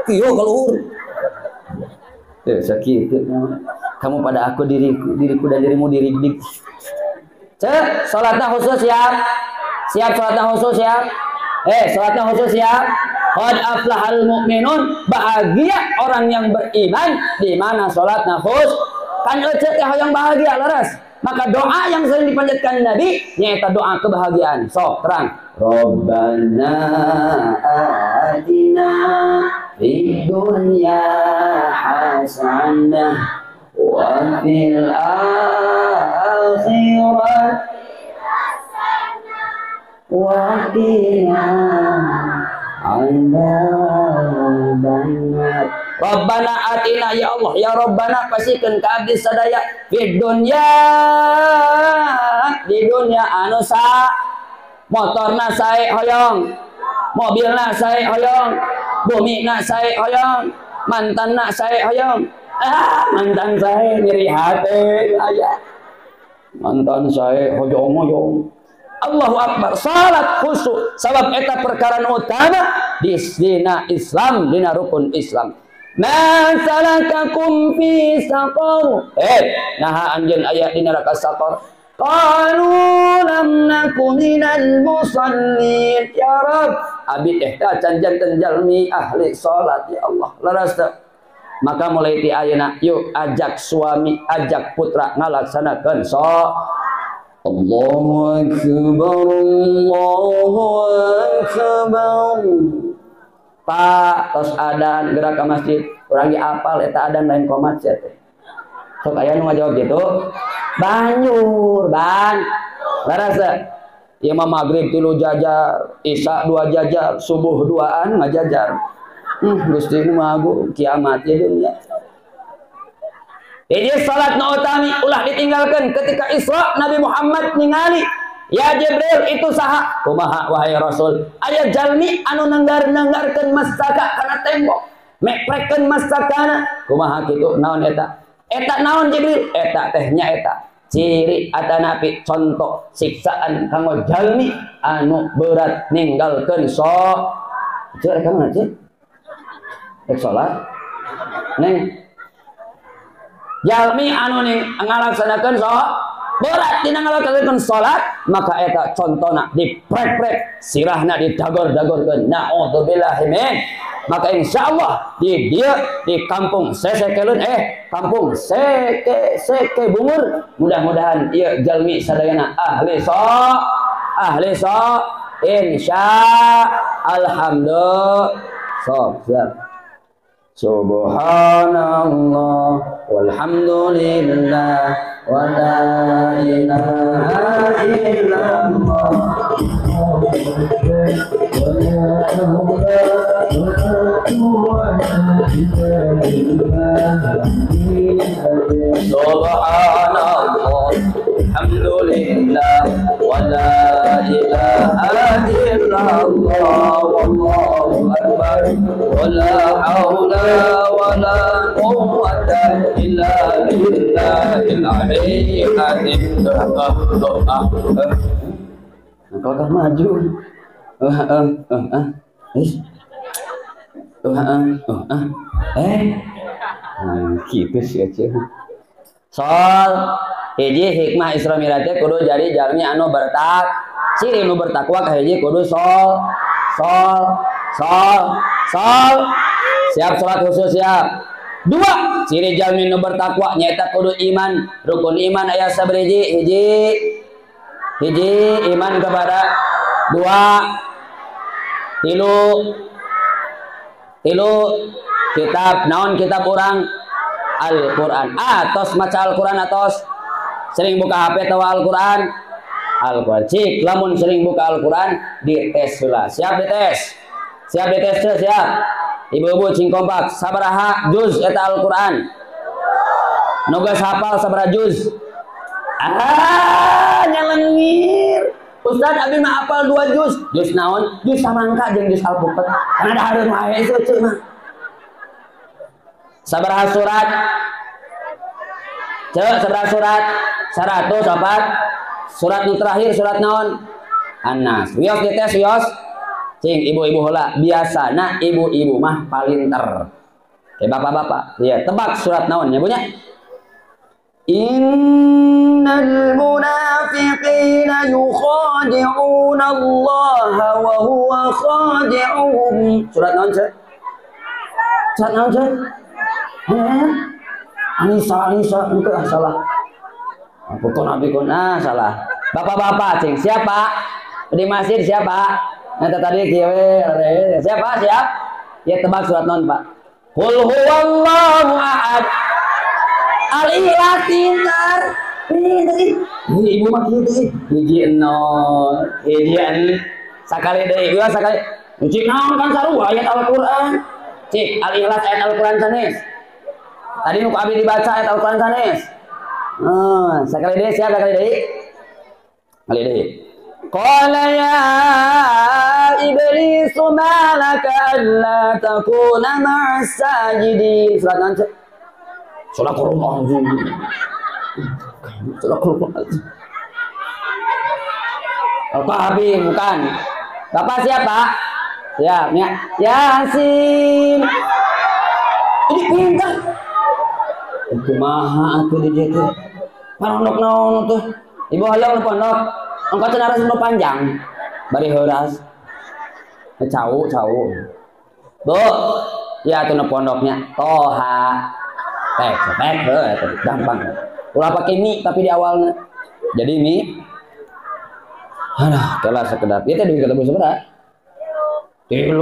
Kieu kaluhur. Sakitu. Kamu pada aku diriku, diriku dan dirimu diri. Cek, salatna khusus siap. Siap salatna khusus siap. Salatna khusus siap. Qad aflahal mu'minun, bahagia orang yang beriman di mana salatna khusus. Kan ece teh hoyong bahagia leres. Maka doa yang sering dipanjatkan Nabi nyaeta doa kebahagiaan. Sok terang. Rabbana atina fid dunya hasanah wa fil akhirati wa qina adzabannar. Rabbana atina ya Allah ya Rabbana pasikeun ka abdi sadaya fid dunya di dunya anu sa motorna sae hoyong, mobilna sae hoyong, bumina sae hoyong, mantanna sae hoyong. Mantan sae nyeri hate aya. Mantan sae hoyong hoyong. Allahu Akbar. Salat khusyuk sabab eta perkara utama di dina Islam, dina rukun Islam. Ma salakakum fi saqar. Naha anjeun aya di neraka saqar. Qalu lam naku minal musallin. Ya Rabb, abi teh can janten jalmi ahli salat ya Allah. Leres teu? Maka mulai ti ayeuna yuk ajak suami, ajak putra ngalaksanakeun salat. Allahu Akbar, Allahu Akbar. Pak, tos adan gerak ke masjid. Urang ge apal eta adan lain komat sia teh. Sok aya nu ngajawab gitu. Banjur, ban. Leres teu? Ieu mah magrib 3 jajar, isya 2 jajar, subuh 2an ngajajar. Gusti nu maha agung kiamat ye dunya. Hiji salat nu utami ulah ditinggalkan ketika Isra Nabi Muhammad ningali, ya Jibril itu saha? Kumaha wahai Rasul? Aya jalmi anu nanggar-nanggarkeun mastaka kana tembok, meprekeun mastakana. Kumaha kitu naon eta? Eta naon Jibril? Eta teh nya eta ciri atanapi contoh siksaan kanggo jalmi anu berat ninggalkeun sok. Ceu rek ka mana ceu? Rek salat? Neng jalmi anu ngalaksanakeun sok berat dina ngalaksanakeun salat, maka eta contona diprek-prek, sirahna didagor-dagorkeun. Naudzubillahi min. Maka insyaallah di dia di kampung Sesekelun kampung Seke Seke Bungur, mudah-mudahan ieu jalmi sadayana ahli sok, ahli sok, insya alhamdulillah. Sok siap. Subhanallah walhamdulillah wa la ilaha illallah Subhanallah alhamdulillah wa la ilaha illallah wallahu akbar wa la haula wa la quwwata illa billahil aliyyil azim. Kalau maju gitu sih aja. Sol hiji hikmah Isra Mi'raj kudu jadi jalmi anu bertak ciri nu bertakwa ka hiji kudu sol sol sol sol siap salat khusus siap. Dua ciri jalmi nu bertakwa nyaeta kudu iman, rukun iman aya sabriji hiji hiji iman kepada dua tilu tilu kitab naon kitab urang Al-Qur'an. Atos maca Al-Qur'an atos sering buka HP tawa Al-Qur'an. Al-Qur'an cik lamun sering buka Al-Qur'an dites heula. Siap dites? Siap dites teu siap? Ibu-ibu cing kompak sabaraha juz eta Al-Qur'an? Nu geus hafal sabaraha juz? Ah nyalengir. Ustaz abi mah hafal 2 juz. Juz naon? Juz samangka jeung juz alpukat. Kana dahareun wae ceu mah. Sabaraha surat? Ceu sabaraha surat? 104. Surat nu terakhir surat naon? An-Nas. Wios dites wios. Cing ibu-ibu heula, biasana ibu-ibu mah palinter. Kayak bapak-bapak. Iya, tebak surat naon nya Bu nya? Innal munafiqina yukhadi'una Allah wa huwa khadi'uhum. Surat naon ceu? Surat naon ceu? Anisa, Anisa, itu salah. Bukan Nabi kun, salah. Bapak-bapak, cing, siapa? Di masjid siapa? Nanti tadi kieu siapa? Siap? Ya tebak surat non, Pak. Qul huwallahu ahad. Al-Ikhlas pintar. Pintar ih. Ibu mah kitu ih. Hiji nol, hiji en. Sakali deui, ieu sakali. Cik naon kan sarua ayat Al-Qur'an. Cik, Al-Ikhlas ayat Al-Qur'an sanes. Tadi nu ku abi dibaca ayat Al-Qur'an sanes. Sekali deui siap sekali deui. Sekali deui. Qala ya iblis ma laka alla takuna ma'as sajidin. Surat naon? Surat Al-Qur'an. Surat Al-Qur'an. Al-Kahfi bukan. Bapak siapa? Siap ya. Yasin. Ini pintar. Kumaha atuh di dieu teh? Parondok naon tuh? Ibu hayang nu pondok. Engko cenah nu panjang. Bari heuras. Cau cau. Bu, ya atuh nu pondoknya Toha. Tek tek heuh gampang. Ulah pake mie tapi di awalna. Jadi mie. Aduh, kelah sekedap. Ieu teh duit ketemu sabaraha? 3.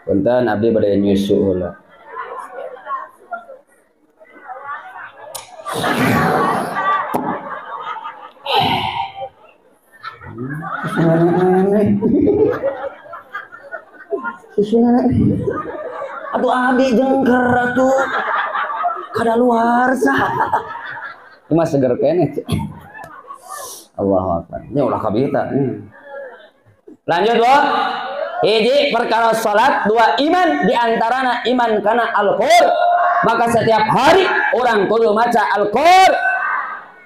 Punten abdi bade nyusu heula. Atuh abi jengker atuh. Kadaluarsa. Ini mah seger keneh. Allahu akbar. Ini ulah kabita. Lanjut, Bu. Hiji perkara salat, dua iman, di antarana iman kana Al-Qur'an. Maka setiap hari orang kudu maca Al-Qur'an.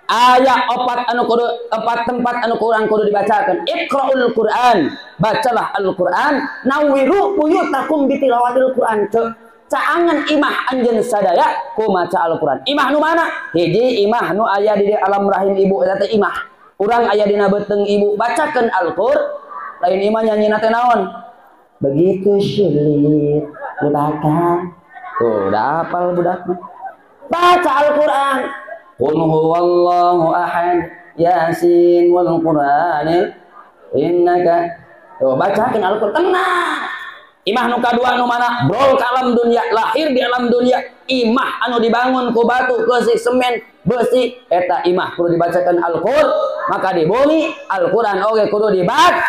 Ayat opat anu kudu, empat tempat anu kurang kudu dibacakan. Iqra'ul Qur'an, bacalah Al-Qur'an, nawiru buyutakum bitilawatil Qur'an. Caangan imah anjeun sadaya ku maca Al-Qur'an. Imah nu mana? Hiji imah nu aya di alam rahim ibu eta teh imah. Urang aya dina beuteung ibu, bacakeun Al-Qur'an. Lain imah nyanyina teh naon? Begitu sulit lupakan. Tuh, udah hafal budak mah. Baca Al-Qur'an. Qul huwallahu ahad, yasin wal qur'anil innaka. Tuh, bacakeun Al-Qur'an tenang. Imah nu kadua nu mana? Brol ka alam dunia, lahir di alam dunia. Imah anu dibangun ku batu, besi, semen, besi, eta imah kudu dibacakan Al-Qur'an. Maka di bumi Al-Qur'an oge kudu dibaca.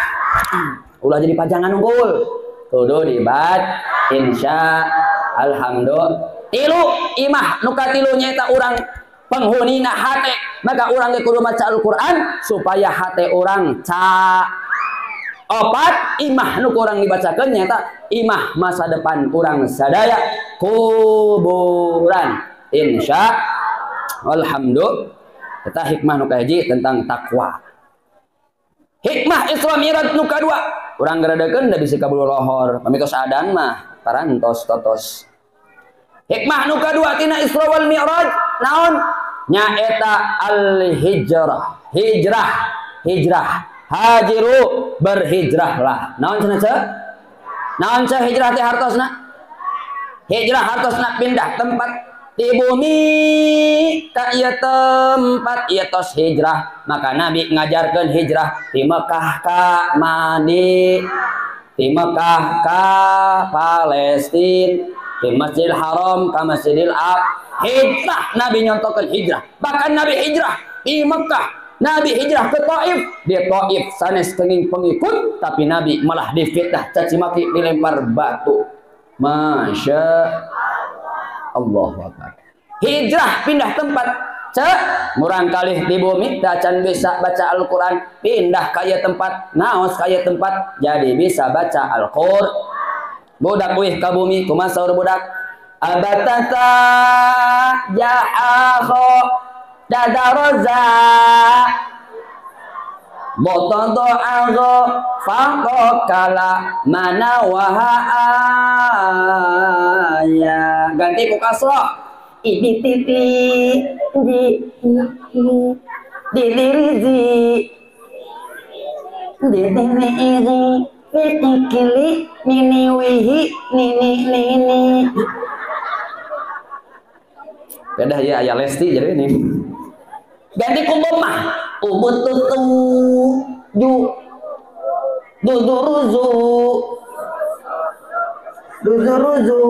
Ulah jadi pajangan unggul. Kudu dibaca. Insya alhamdulillah. Tilu imah nu katilu nyaeta urang penghunina hate, maka urang ge kudu maca Al-Qur'an supaya hate urang ca. Opat imah nu kurang dibacakeun nyaeta imah masa depan urang sadaya kuburan. Insya alhamdulillah. Eta hikmah nu kahiji tentang takwa. Hikmah Isra Mi'raj nu kadua, urang geredekeun da bisi kabulu lohor, pami tos adan mah parantos totos. Hikmah nu kadua tina Isra wal Mi'raj naon? Nyaeta al hijrah. Hijrah, hijrah. Hajiru, berhijrahlah. Naon cenah ceu? Naon ceu hijrah teh hartosna? Hijrah hartosna pindah tempat di bumi ka ieu tempat ieu tos hijrah. Maka Nabi ngajarkeun hijrah di Mekah ka Madinah, di Mekah ka Palestina, di Masjidil Haram ka Masjidil Aqsa. Hijrah Nabi nyontokeun hijrah. Bahkan Nabi hijrah di Mekah, Nabi hijrah ke Taif, di Taif sanes kenging pengikut, tapi Nabi malah difitnah, caci maki, dilempar batu. Masya Allah. Hijrah pindah tempat. Cek murang kalih di bumi dacan bisa baca Al-Quran, pindah kaya tempat, naos kaya tempat, jadi bisa baca Al-Quran. Budak wih ka bumi kumaha saur budak? Abatata ja'aho dadaroza botodo'ago faqokala mana wahaya. Ganti ku kasroh. Idi titi di di dirizi di dini iri pitikili nini wihi nini nini. Beda ya ayah Lesti jadi ini. Ganti ku bomah. Ubututu ju duduruzu duduruzu.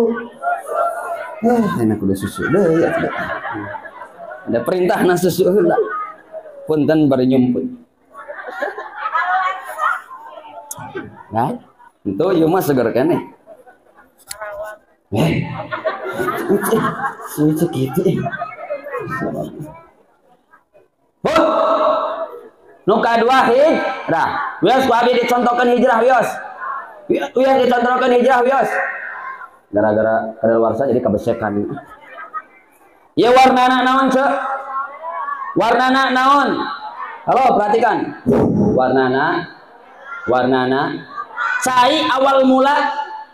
Enak udah susu deh ya. Ada perintah na susu heula. Punten bari nyumput. Nah, itu ieu mah seger keneh. Susu kitu. Nu kadua hijrah. Wios ku abi dicontohkeun hijrah wios. Wios dicontohkeun hijrah wios. Gara-gara kadaluarsa jadi kabesekan. Ieu warnana naon ceu? Warnana naon? Halo, perhatikan. Warnana cai awal mula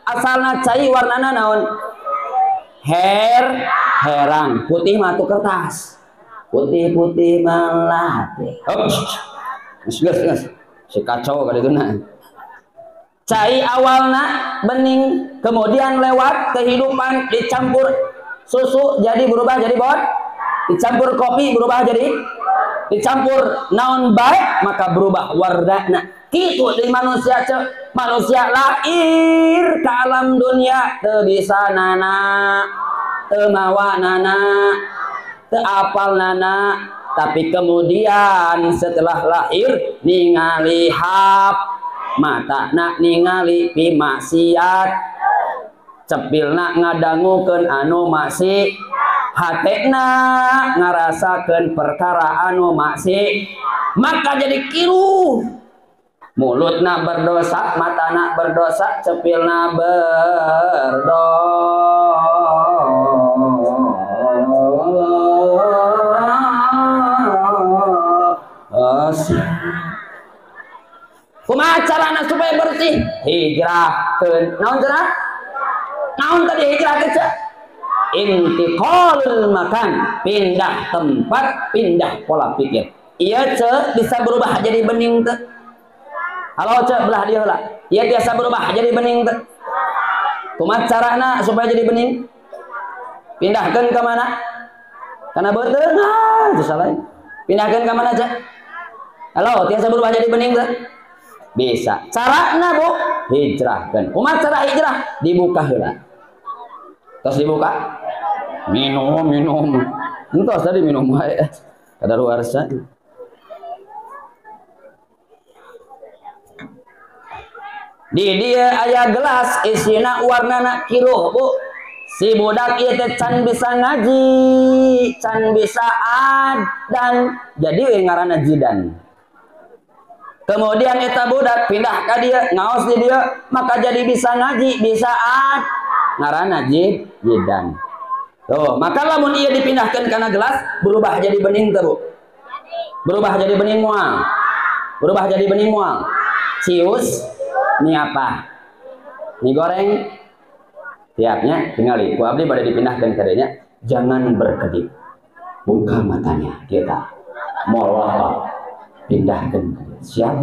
asalna cai warnana naon? Herang, putih mah tuh kertas. Putih-putih melati. Geus. Si kacau kali itu nah. Cai awalna bening, kemudian lewat kehidupan dicampur susu jadi berubah jadi bot, dicampur kopi berubah jadi, dicampur naon baik maka berubah warnana. Kitu di manusia cek, manusia lahir ke alam dunia teu bisa nana, teu mawa nana, teu apal nana, tapi kemudian setelah lahir ningali hap mata nak ningali pi maksiat, cepilna ngadangukeun anu maksiat, Hatena ngarasakeun perkara anu maksiat, maka jadi kiruh. Mulutna berdosa, matana berdosa, cepilna berdosa. Kumaha carana supaya bersih? Hijrahkeun. Naon cenah? Naon tadi hijrah teh? Intiqalul makan, pindah tempat, pindah pola pikir. Iya ce bisa berubah jadi bening teh. Halo ce belah dia heula. Iya biasa berubah jadi bening teh. Kumaha carana supaya jadi bening? Pindahkeun ke mana? Kana beuteung, ah itu salah. Pindahkeun ke mana ce? Halo, tiasa berubah jadi bening teh? Bisa. Carana Bu, hijrahkeun. Kumaha cara hijrah? Dibuka heula. Terus dibuka. Minum, minum. Entos tadi minum wae. Kadaluarsa. Di dia aya gelas isina warnana kiruh Bu. Si budak ieu teh can bisa ngaji, can bisa adan, jadi we ngaranna jidan. Kemudian eta budak pindah ka dia, ngaos di dia, maka jadi bisa ngaji, bisa ad, ngaranna jidan. Tuh, maka lamun ieu dipindahkeun kana gelas berubah jadi bening teh Bu. Berubah jadi bening moal. Berubah jadi bening moal. Cius mie apa? Mie goreng. Tiapnya tingali ku abdi bade dipindahkeun ka dinya, jangan berkedip. Buka matanya kita. Molot pindahkeun. Siap?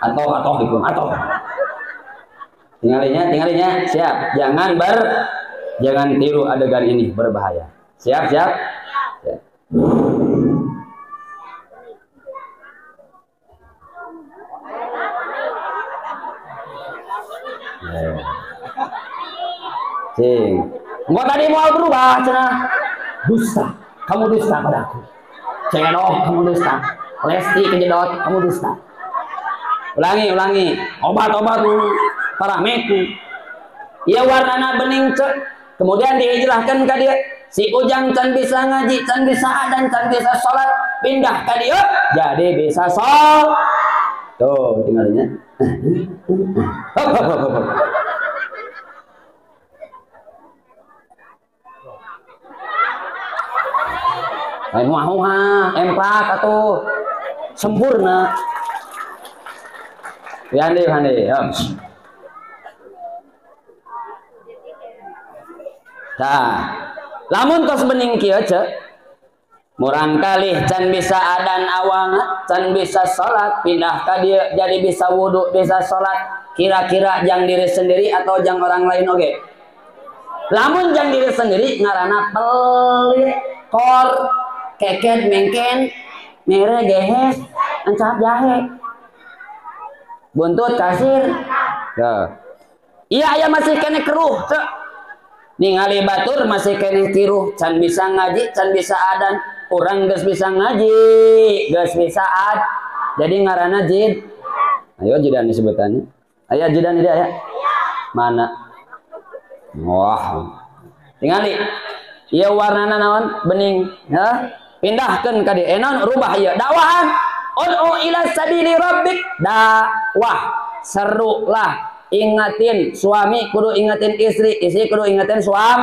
Atau dikum atau. Tingalinya, siap. Jangan tiru adegan ini, berbahaya. Siap, siap? Siap. Cing. Engkau tadi mau berubah, cenah. Dusta. Kamu dusta padaku. Cengenoh, kamu dusta. Lesti kejedot, kamu dusta. Ulangi, ulangi. Obat-obat parameter. Ya warnana bening cek. Kemudian dihijrahkan ke dia. Si Ujang can bisa ngaji, can bisa adan, can bisa sholat, pindah ke dia jadi bisa sholat. Tuh tinggalnya. Hop, hop, hop, hop. Lain wah, empat atau sempurna. Handi, handi. Nah, lamun tos bening kieu ce, murang kalih can bisa adan awang, can bisa salat, pindah ka dieu jadi bisa wudu, bisa salat. Kira-kira jang diri sendiri atau jang orang lain oge? Lamun jang diri sendiri ngaranna pelit, kor, keket, mengken, mere gehes, ancap jahe, buntut kasir. Iya aya masih kene keruh ce. Ningali batur masih kene kiruh, can bisa ngaji, can bisa adan. Urang geus bisa ngaji, geus bisa ad. Jadi ngaranna jid. Ayo jidan disebutannya. Aya jidan dia ya? Mana? Wah. Tingali. Ieu warnana naon? Bening. Hah? Pindahkeun ka dieu. Naon rubah ieu? Dakwahan. Ud'u ila sabili rabbik. Dakwah. Serulah. Ingatin suami kudu ingatin istri, istri kudu ingatin suami.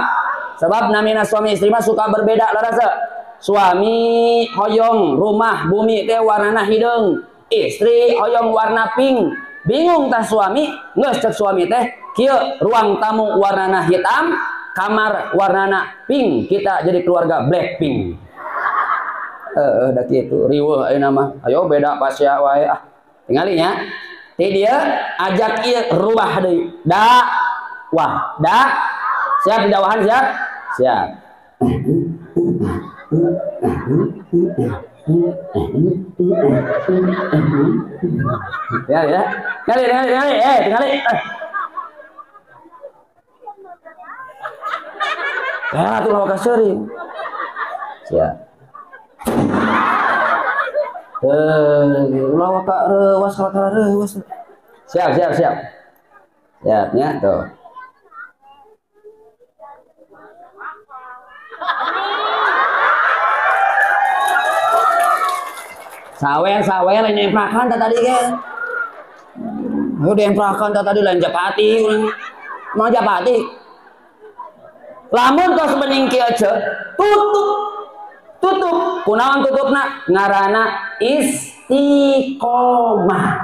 Sebab namina suami istri mah suka berbeda lah rasa. Suami hoyong rumah bumi teh warnana hideung, istri hoyong warna pink. Bingung tah suami, geus cek suami teh kieu ruang tamu warnana hitam, kamar warnana pink, kita jadi keluarga black pink. Da kitu riweuh ayeuna mah. Ayo beda pasya wae ah. Tingali nya. Ti dia ajak ieu rubah deui. Dakwah. Da. Siap didakwahan siap? Siap. Ya ya. Tingali, tingali, tingali. Tingali. Ya, tuh lawa kaseuring. Siap. Ulah waka reuwas kalakala reuwas. Siap siap siap. Siap nya tuh. Sawer sawer lain emprakan tadi ge. Udah emprakan tadi lain japati. Mau japati. Lamun tos bening kieu tutup. Tutup. Kunaon tutupna? Ngaranna istiqomah.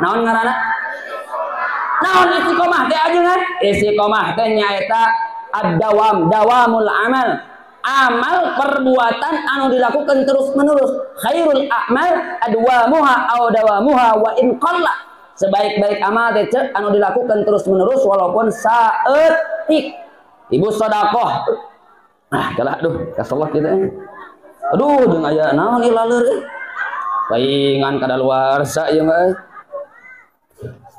Naon ngaranna? Naon istiqomah teh ajengan? Istiqomah teh nyaeta ad-dawam, dawamul amal. Amal perbuatan anu dilakukan terus menerus. Khairul a'mal adwamuha aw dawamuha wa in qalla. Sebaik-baik amal teh anu dilakukan terus menerus walaupun saeutik. Ibu sedekah. Ah, kalah aduh, kasalah kita. Aduh, jeung aya naon ieu laleur euy. Paingan kadaluarsa ieu mah.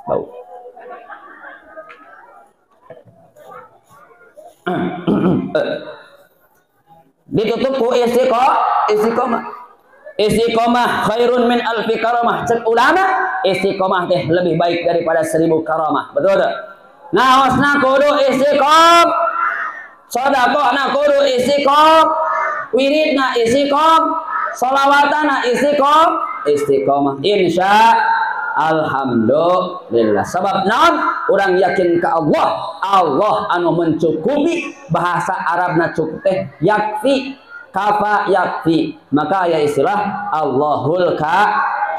Bau. Ditutup ku istiqomah. Istiqomah khairun min alfi karamah. Cek ulama, istiqomah teh lebih baik daripada 1000 karamah. Betul tak? Ngaosna kudu istiqomah. Sedekahna kudu istiqomah. Wiridna istiqomah. Sholawatana istiqomah. Istiqomah. Insya alhamdulillah. Sebab naon? Orang yakin ke Allah. Allah anu mencukupi. Bahasa Arabna cukup teh yakfi, kafa yakfi. Maka aya istilah Allahul ka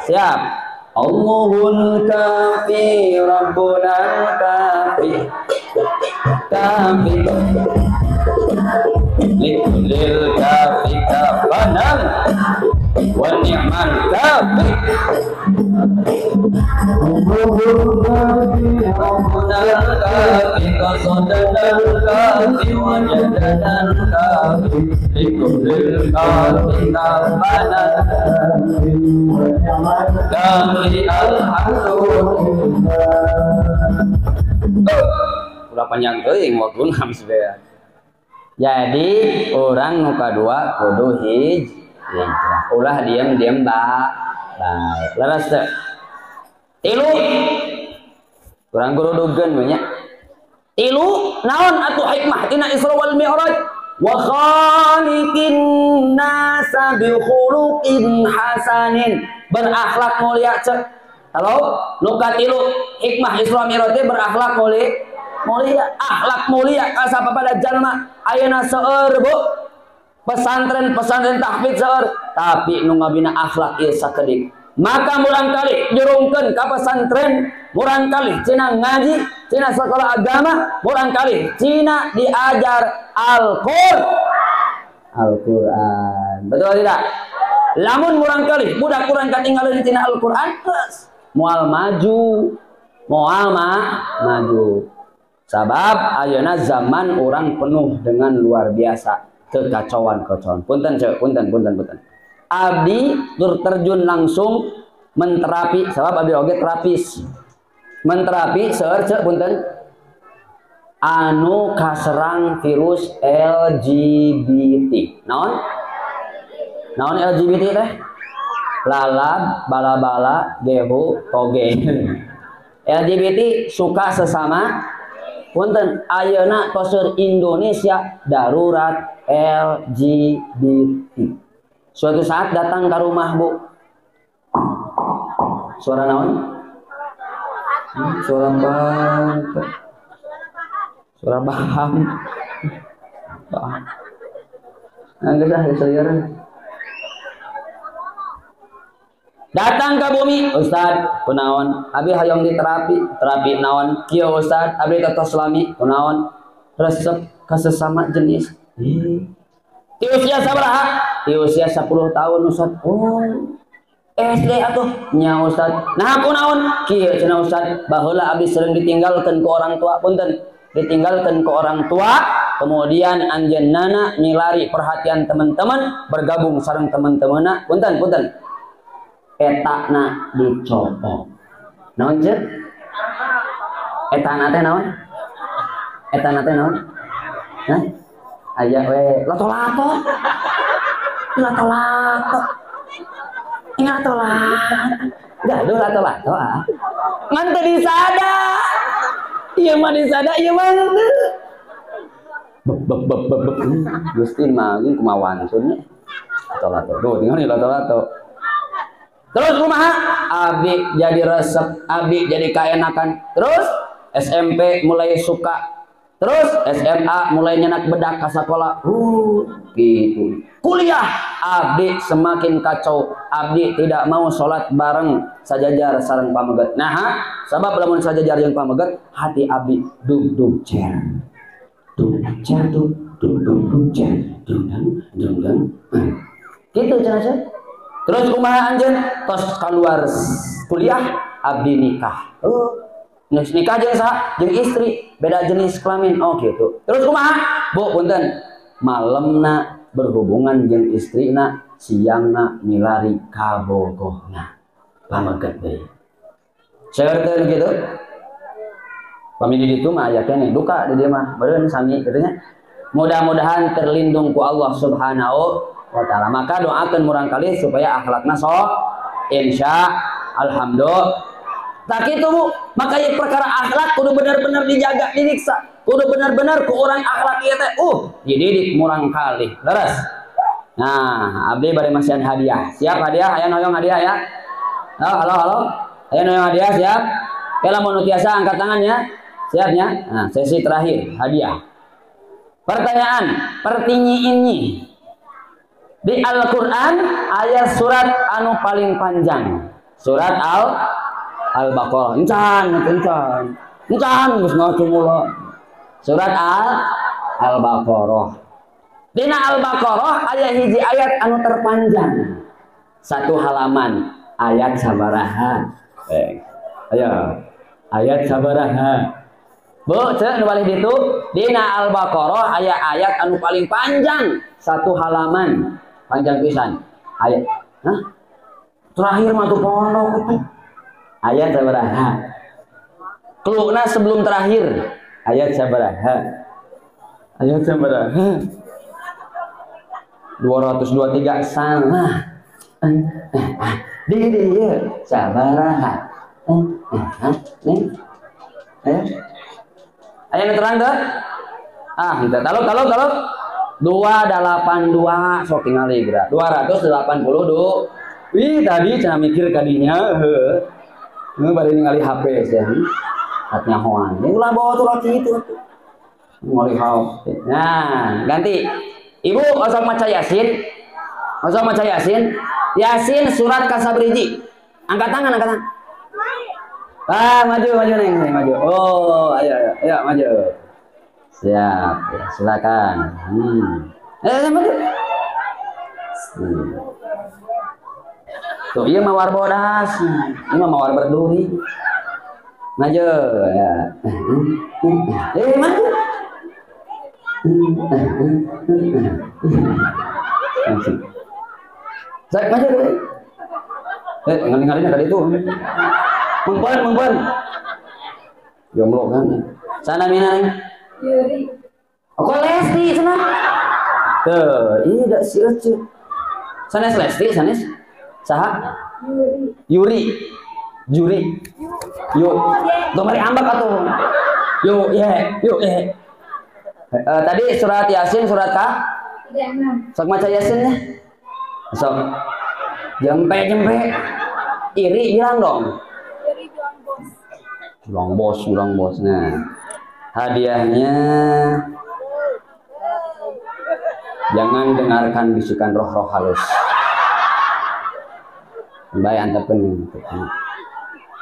siap. Allahul kafi Rabbuna kafi. Kafi lil kafi kafanan wa ni'mal kafi. Rabbuna kafi qasadana kafi wajadana kafi lil kafi kafanan kafi alhamdulillah. Ulah panjang teuing waktuna sampean. Jadi orang nu kadua kudu hijrah. Ulah diam-diam baik. Leres teu? Tilu. Urang gurudugeun we nya. Tilu naon atuh hikmah tina Isra wal Mi'raj? Wa khaliqin nasa bi khuluqin hasanin. Berakhlak mulia cek. Halo, nu katilu hikmah Isra Mi'raj teh berakhlak mulia. Mulia, akhlak mulia kasapa pada jalma ayeuna seueur bu pesantren-pesantren tahfidz seueur tapi nu ngabina akhlak ieu sakedik. Maka murang kali jurungkeun ka pesantren, murang kali cina ngaji, cina sekolah agama, murang kali cina diajar Al-Qur'an. Al-Qur'an. Betul tidak? Lamun murang kali budak urang katinggalin tina Al-Qur'an geus moal maju, moal maju. Sabab ayeuna zaman orang penuh dengan luar biasa kekacauan-kekacauan. Punten cek, punten, punten, punten. Abdi terjun langsung menterapi, sabab abdi oge terapis. Menterapi seueur cek punten. Anu kaserang virus LGBT. Naon? Naon LGBT teh? Lalab, bala-bala, gehu, toge. LGBT suka sesama. Punten ayeuna toseur Indonesia darurat LGBT. Suatu saat datang ke rumah bu. Suara naon? Suara bang. Suara baham. Baham. Nah, geus ah geus lieur. Datang ke bumi, Ustad, kunaon? Abi hayang diterapi, terapi naon? Kieu Ustad, abi tetos lami, kunaon? Resep ke sesama jenis. Di usia sabaraha? Di usia 10 tahun Ustad. Oh, SD atuh nya Ustad. Nah kunaon? Kieu cenah Ustad, baheula abi sering ditinggalkeun ku orang tua, punten. Ditinggalkeun ku orang tua, kemudian anjeunna milari perhatian teman-teman, bergabung sareng teman-temanna, punten, punten. Etana dicopot. Naon ceuk? Etana teh naon? Etana teh naon? Hah? Aya we lato-lato. Lato-lato. Ingat lah. Gaduh lato-lato ah. Ngan teu disada. Ieu mah disada, ieu mah teu. Beb beb beb beb. Gusti mah kumaha wantun nya. Lato-lato. Tuh tinggal lato-lato. Terus kumaha? Abi jadi resep, abi jadi kaenakan. Terus SMP mulai suka. Terus SMA mulai nyenak bedak ka sakola. Gitu. Kuliah abdi semakin kacau. Abdi tidak mau sholat bareng sajajar sareng pameget. Nah, sabab lamun sajajar jeung pameget, hati abdi dug dug cer. Dug cer dug dug dug dug cer. Dung dang dung dang. Gitu cenah cenah. Terus kumaha anjeun? Tos keluar kuliah abdi nikah. Nikah jeung saha? Jeung istri, beda jenis kelamin. Oh gitu. Terus kumaha? Bu, punten. Malemna berhubungan jeung istrina, siangna milari kabogohna. Pameget deui. Seueur teh gitu. Pami di ditu mah aya keneh duka di dieu mah, beureun sami kitu nya. Mudah-mudahan terlindung ku Allah Subhanahu wa taala. Maka doakeun murangkalih supaya akhlakna sok insya alhamdulillah. Tak itu bu, makanya perkara akhlak kudu benar-benar dijaga, disiksa. Kudu benar-benar ku orang akhlak ieu teh, dididik murangkalih. Leres. Nah, abdi bari masihan hadiah. Siap hadiah? Aya hoyong hadiah ya? Halo, halo, halo. Aya hoyong hadiah siap? Oke, lamun nu tiasa angkat tangannya. Siap nya? Nah, sesi terakhir hadiah. Pertanyaan, pertinyi ini. Di Al-Qur'an ayat surat anu paling panjang. Surat Al-Baqarah. Encan, encan. Encan geus ngaco mula. Surat Al-Baqarah. Dina Al-Baqarah aya hiji ayat anu terpanjang. Satu halaman, ayat sabaraha. Ayo. Ayat sabaraha. Bu, cek nu balih ditu, dina Al-Baqarah aya ayat anu paling panjang, satu halaman. Panjang pisan. Ayat. Hah? Terakhir mah tuh pondok itu. Ayat sabaraha. Kelukna sebelum terakhir. Ayat sabaraha. Ayat sabaraha. 223 salah. Di dieu sabaraha. Ayo. Ayo nu terang teu? Ah, henteu. Taluk taluk taluk. 282 sok tingali geura. 282. Wih, tadi cenah mikir kadinya heuh. Nggak bari ningali HP sih. Katnya hoan. Ini ulah bawa tuh laki itu. Ningali HP. Nah, ganti. Ibu osok maca Yasin. Osok maca Yasin. Yasin surat kasabriji. Angkat tangan, angkat tangan. Ah, maju, maju neng, maju. Oh, ayo, ayo, ayo maju. Siap, ya, silakan. Maju. Tuh, iya mawar bodas, ini mawar berduri. Maju, ya. Maju. Saya maju. Ngali-ngali tadi itu. Mengpen, mengpen. Jomblo kan. Sana mina neng. Yuri. Oh, kok Lesti sana? Tuh, iya dak si Ece. Sanes Lesti, sanes. Saha? Yuri. Yuri. Yuk. Tuh mari ambak atuh. Yuk, ye, yuk, ye. Tadi surat Yasin, surat K? 36. Sok maca Yasin ya. Sok. Jempe, jempe. Iri bilang dong. Iri bilang bos. Bilang bos, bilang bos. Nah, hadiahnya jangan dengarkan bisikan roh-roh halus. Baik antepkeun.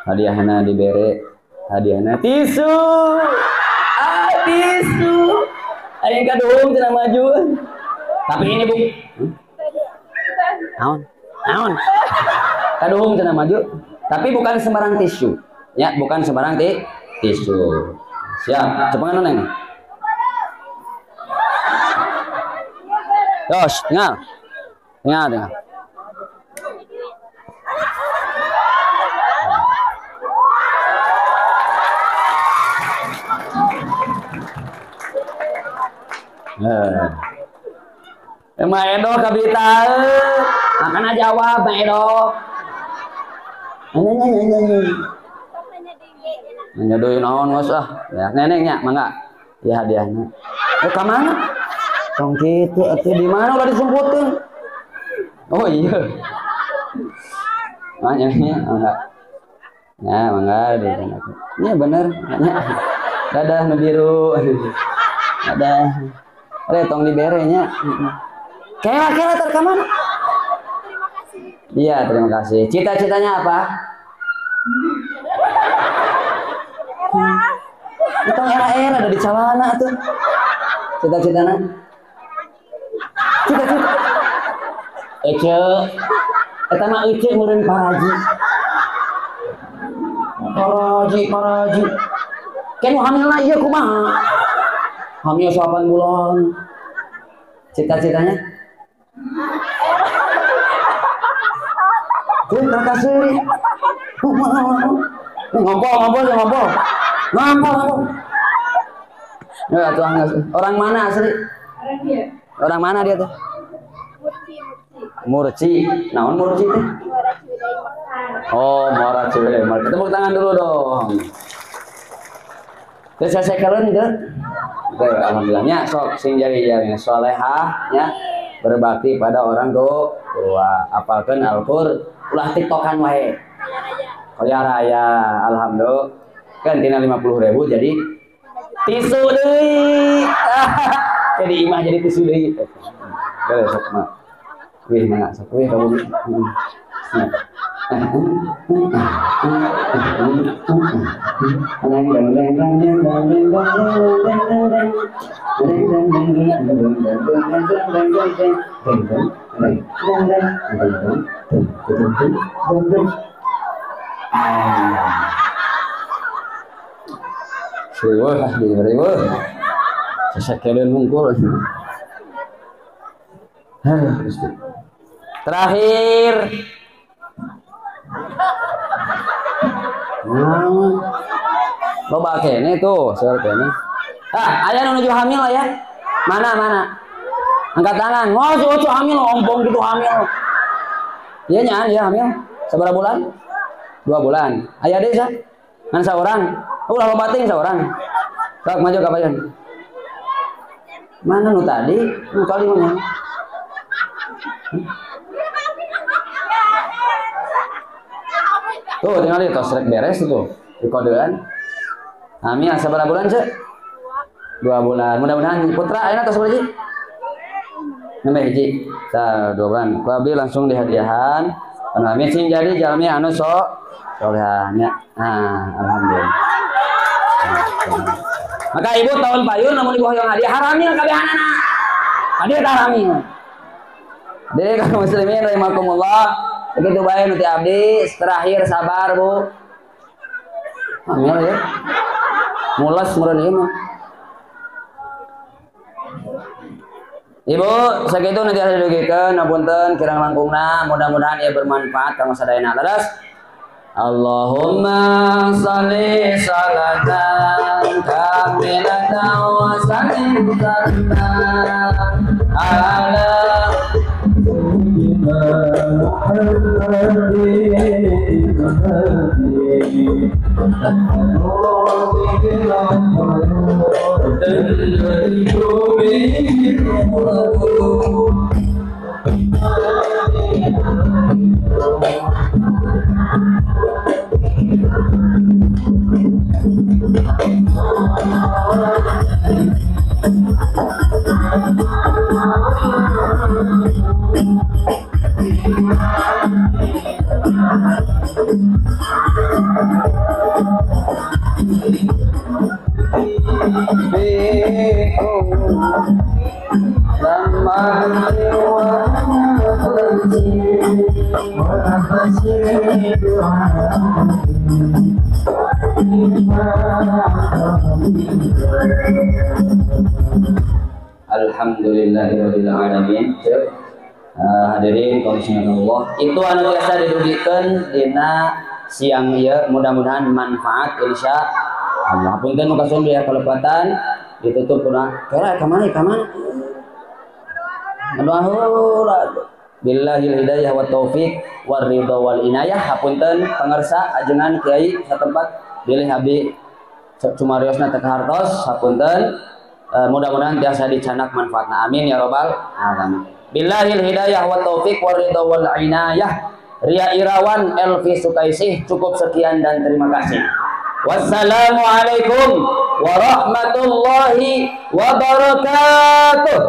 Hadiahna dibere, hadiahna tisu. Ah, tisu. Aing kaduhung cenah maju. Tapi ini, Bu. Naon? Naon? Kaduhung cenah maju. Tapi bukan sembarang tisu. Ya, bukan sembarang tisu. Siap, cepengan neng. Terus, tinggal. Tinggal, tinggal. Emang edo kabita. Makana jawab Bang Edo. Nanya deui naon geus ah. Ya neneknya mangga. Ya hadiahnya. Eh ka mana? Tong kitu atuh di mana ulah disumputeun. Oh iya. Nanya mangga. Ya mangga di sana. Iya bener. Dadah nu biru. Dadah. Ada tong dibere nya. Kela-kela tar ka mana? Terima kasih. Iya, terima kasih. Cita-citanya apa? Itong era-era ada di calana tuh. Cita-citana? Cita-cita. Ece. Eta mah ece meureun paraji. Paraji, paraji. Ken hamilna ieu kumaha? Hamil 8 bulan. Cita-citanya? Tuh, kasih. Ngompol, ngompol, ngompol. Ngompol, ngompol. Ya, tuh, orang mana asli? Orang dia. Orang mana dia tuh? Murci, Murci. Murci. Naon Murci teh? Muara Ciwidey Mekar. Oh, Muara Ciwidey Mekar. Tepuk tangan dulu dong. Terus saya kalian teu? Oke, alhamdulillahnya sok sing jadi yang solehah nya, berbakti pada orang tua, apalkeun Al-Qur'an, ulah tiktokan wae. Kaya raya, alhamdulillah. Kan tina 50.000 jadi tisu deui. Jadi imah jadi tisu deui. Beres sok mah. Wih mana sok wih kamu. Terakhir. Loba kene tuh, seur kene. Ah, aya nu nuju hamil aya? Mana mana? Angkat tangan. Wah, si hamil, ompong gitu hamil. Iya nya, iya hamil. Sabaraha bulan? 2 bulan. Aya deui sa? Ngan saurang. Ulah loba teuing saurang. Sok maju ka payun. Mana nu tadi? Nu kali mana? Tuh, tinggal di tos rek beres tuh. Di kodean. Hamil sabaraha bulan, Cek? 2 bulan. Mudah-mudahan putra ayeuna tos sabaraha hiji? Nembe hiji. Tah, 2 bulan. Ku abdi langsung dihadiahan. Anu hamil sing jadi jalmi anu sok solehah nya. Nah, alhamdulillah. Maka ibu tahun payun lamun ibu hoyong hadiah haramil kabehanana. Hadiah haramil. Jadi kaum muslimin rahimakumullah, begitu bae nu ti abdi, terakhir sabar Bu. Hamil ya. Mulas meureun ieu mah. Ibu, sakitu nanti asa didugikeun, apunten kirang langkungna, mudah-mudahan ieu bermanfaat kanggo sadayana. Leres? Allahumma shalli salatan kamilatan wa sallim salatan ala sayyidina Muhammadin Alhamdulillahirabbil alamin. Hadirin kaum muslimin, itu anu biasa didugikeun dina siang ieu, mudah-mudahan manfaat insya Allah. Punten nu kasuhun biaya kalepatan ditutup kuna. Kera ka mana ka mana? Aduh heula. Billahil hidayah wa taufik war ridha wal inayah. Hapunten pangersa ajengan kiai satempat bilih abi cumariosna teu kahartos, hapunten. Mudah-mudahan tiasa dicanak manfaatna. Amin ya robbal alamin. Billahil hidayah wa taufik war ridha wal inayah. Ria Irawan Elvi Sukaisih, cukup sekian dan terima kasih. Wassalamualaikum warahmatullahi wabarakatuh.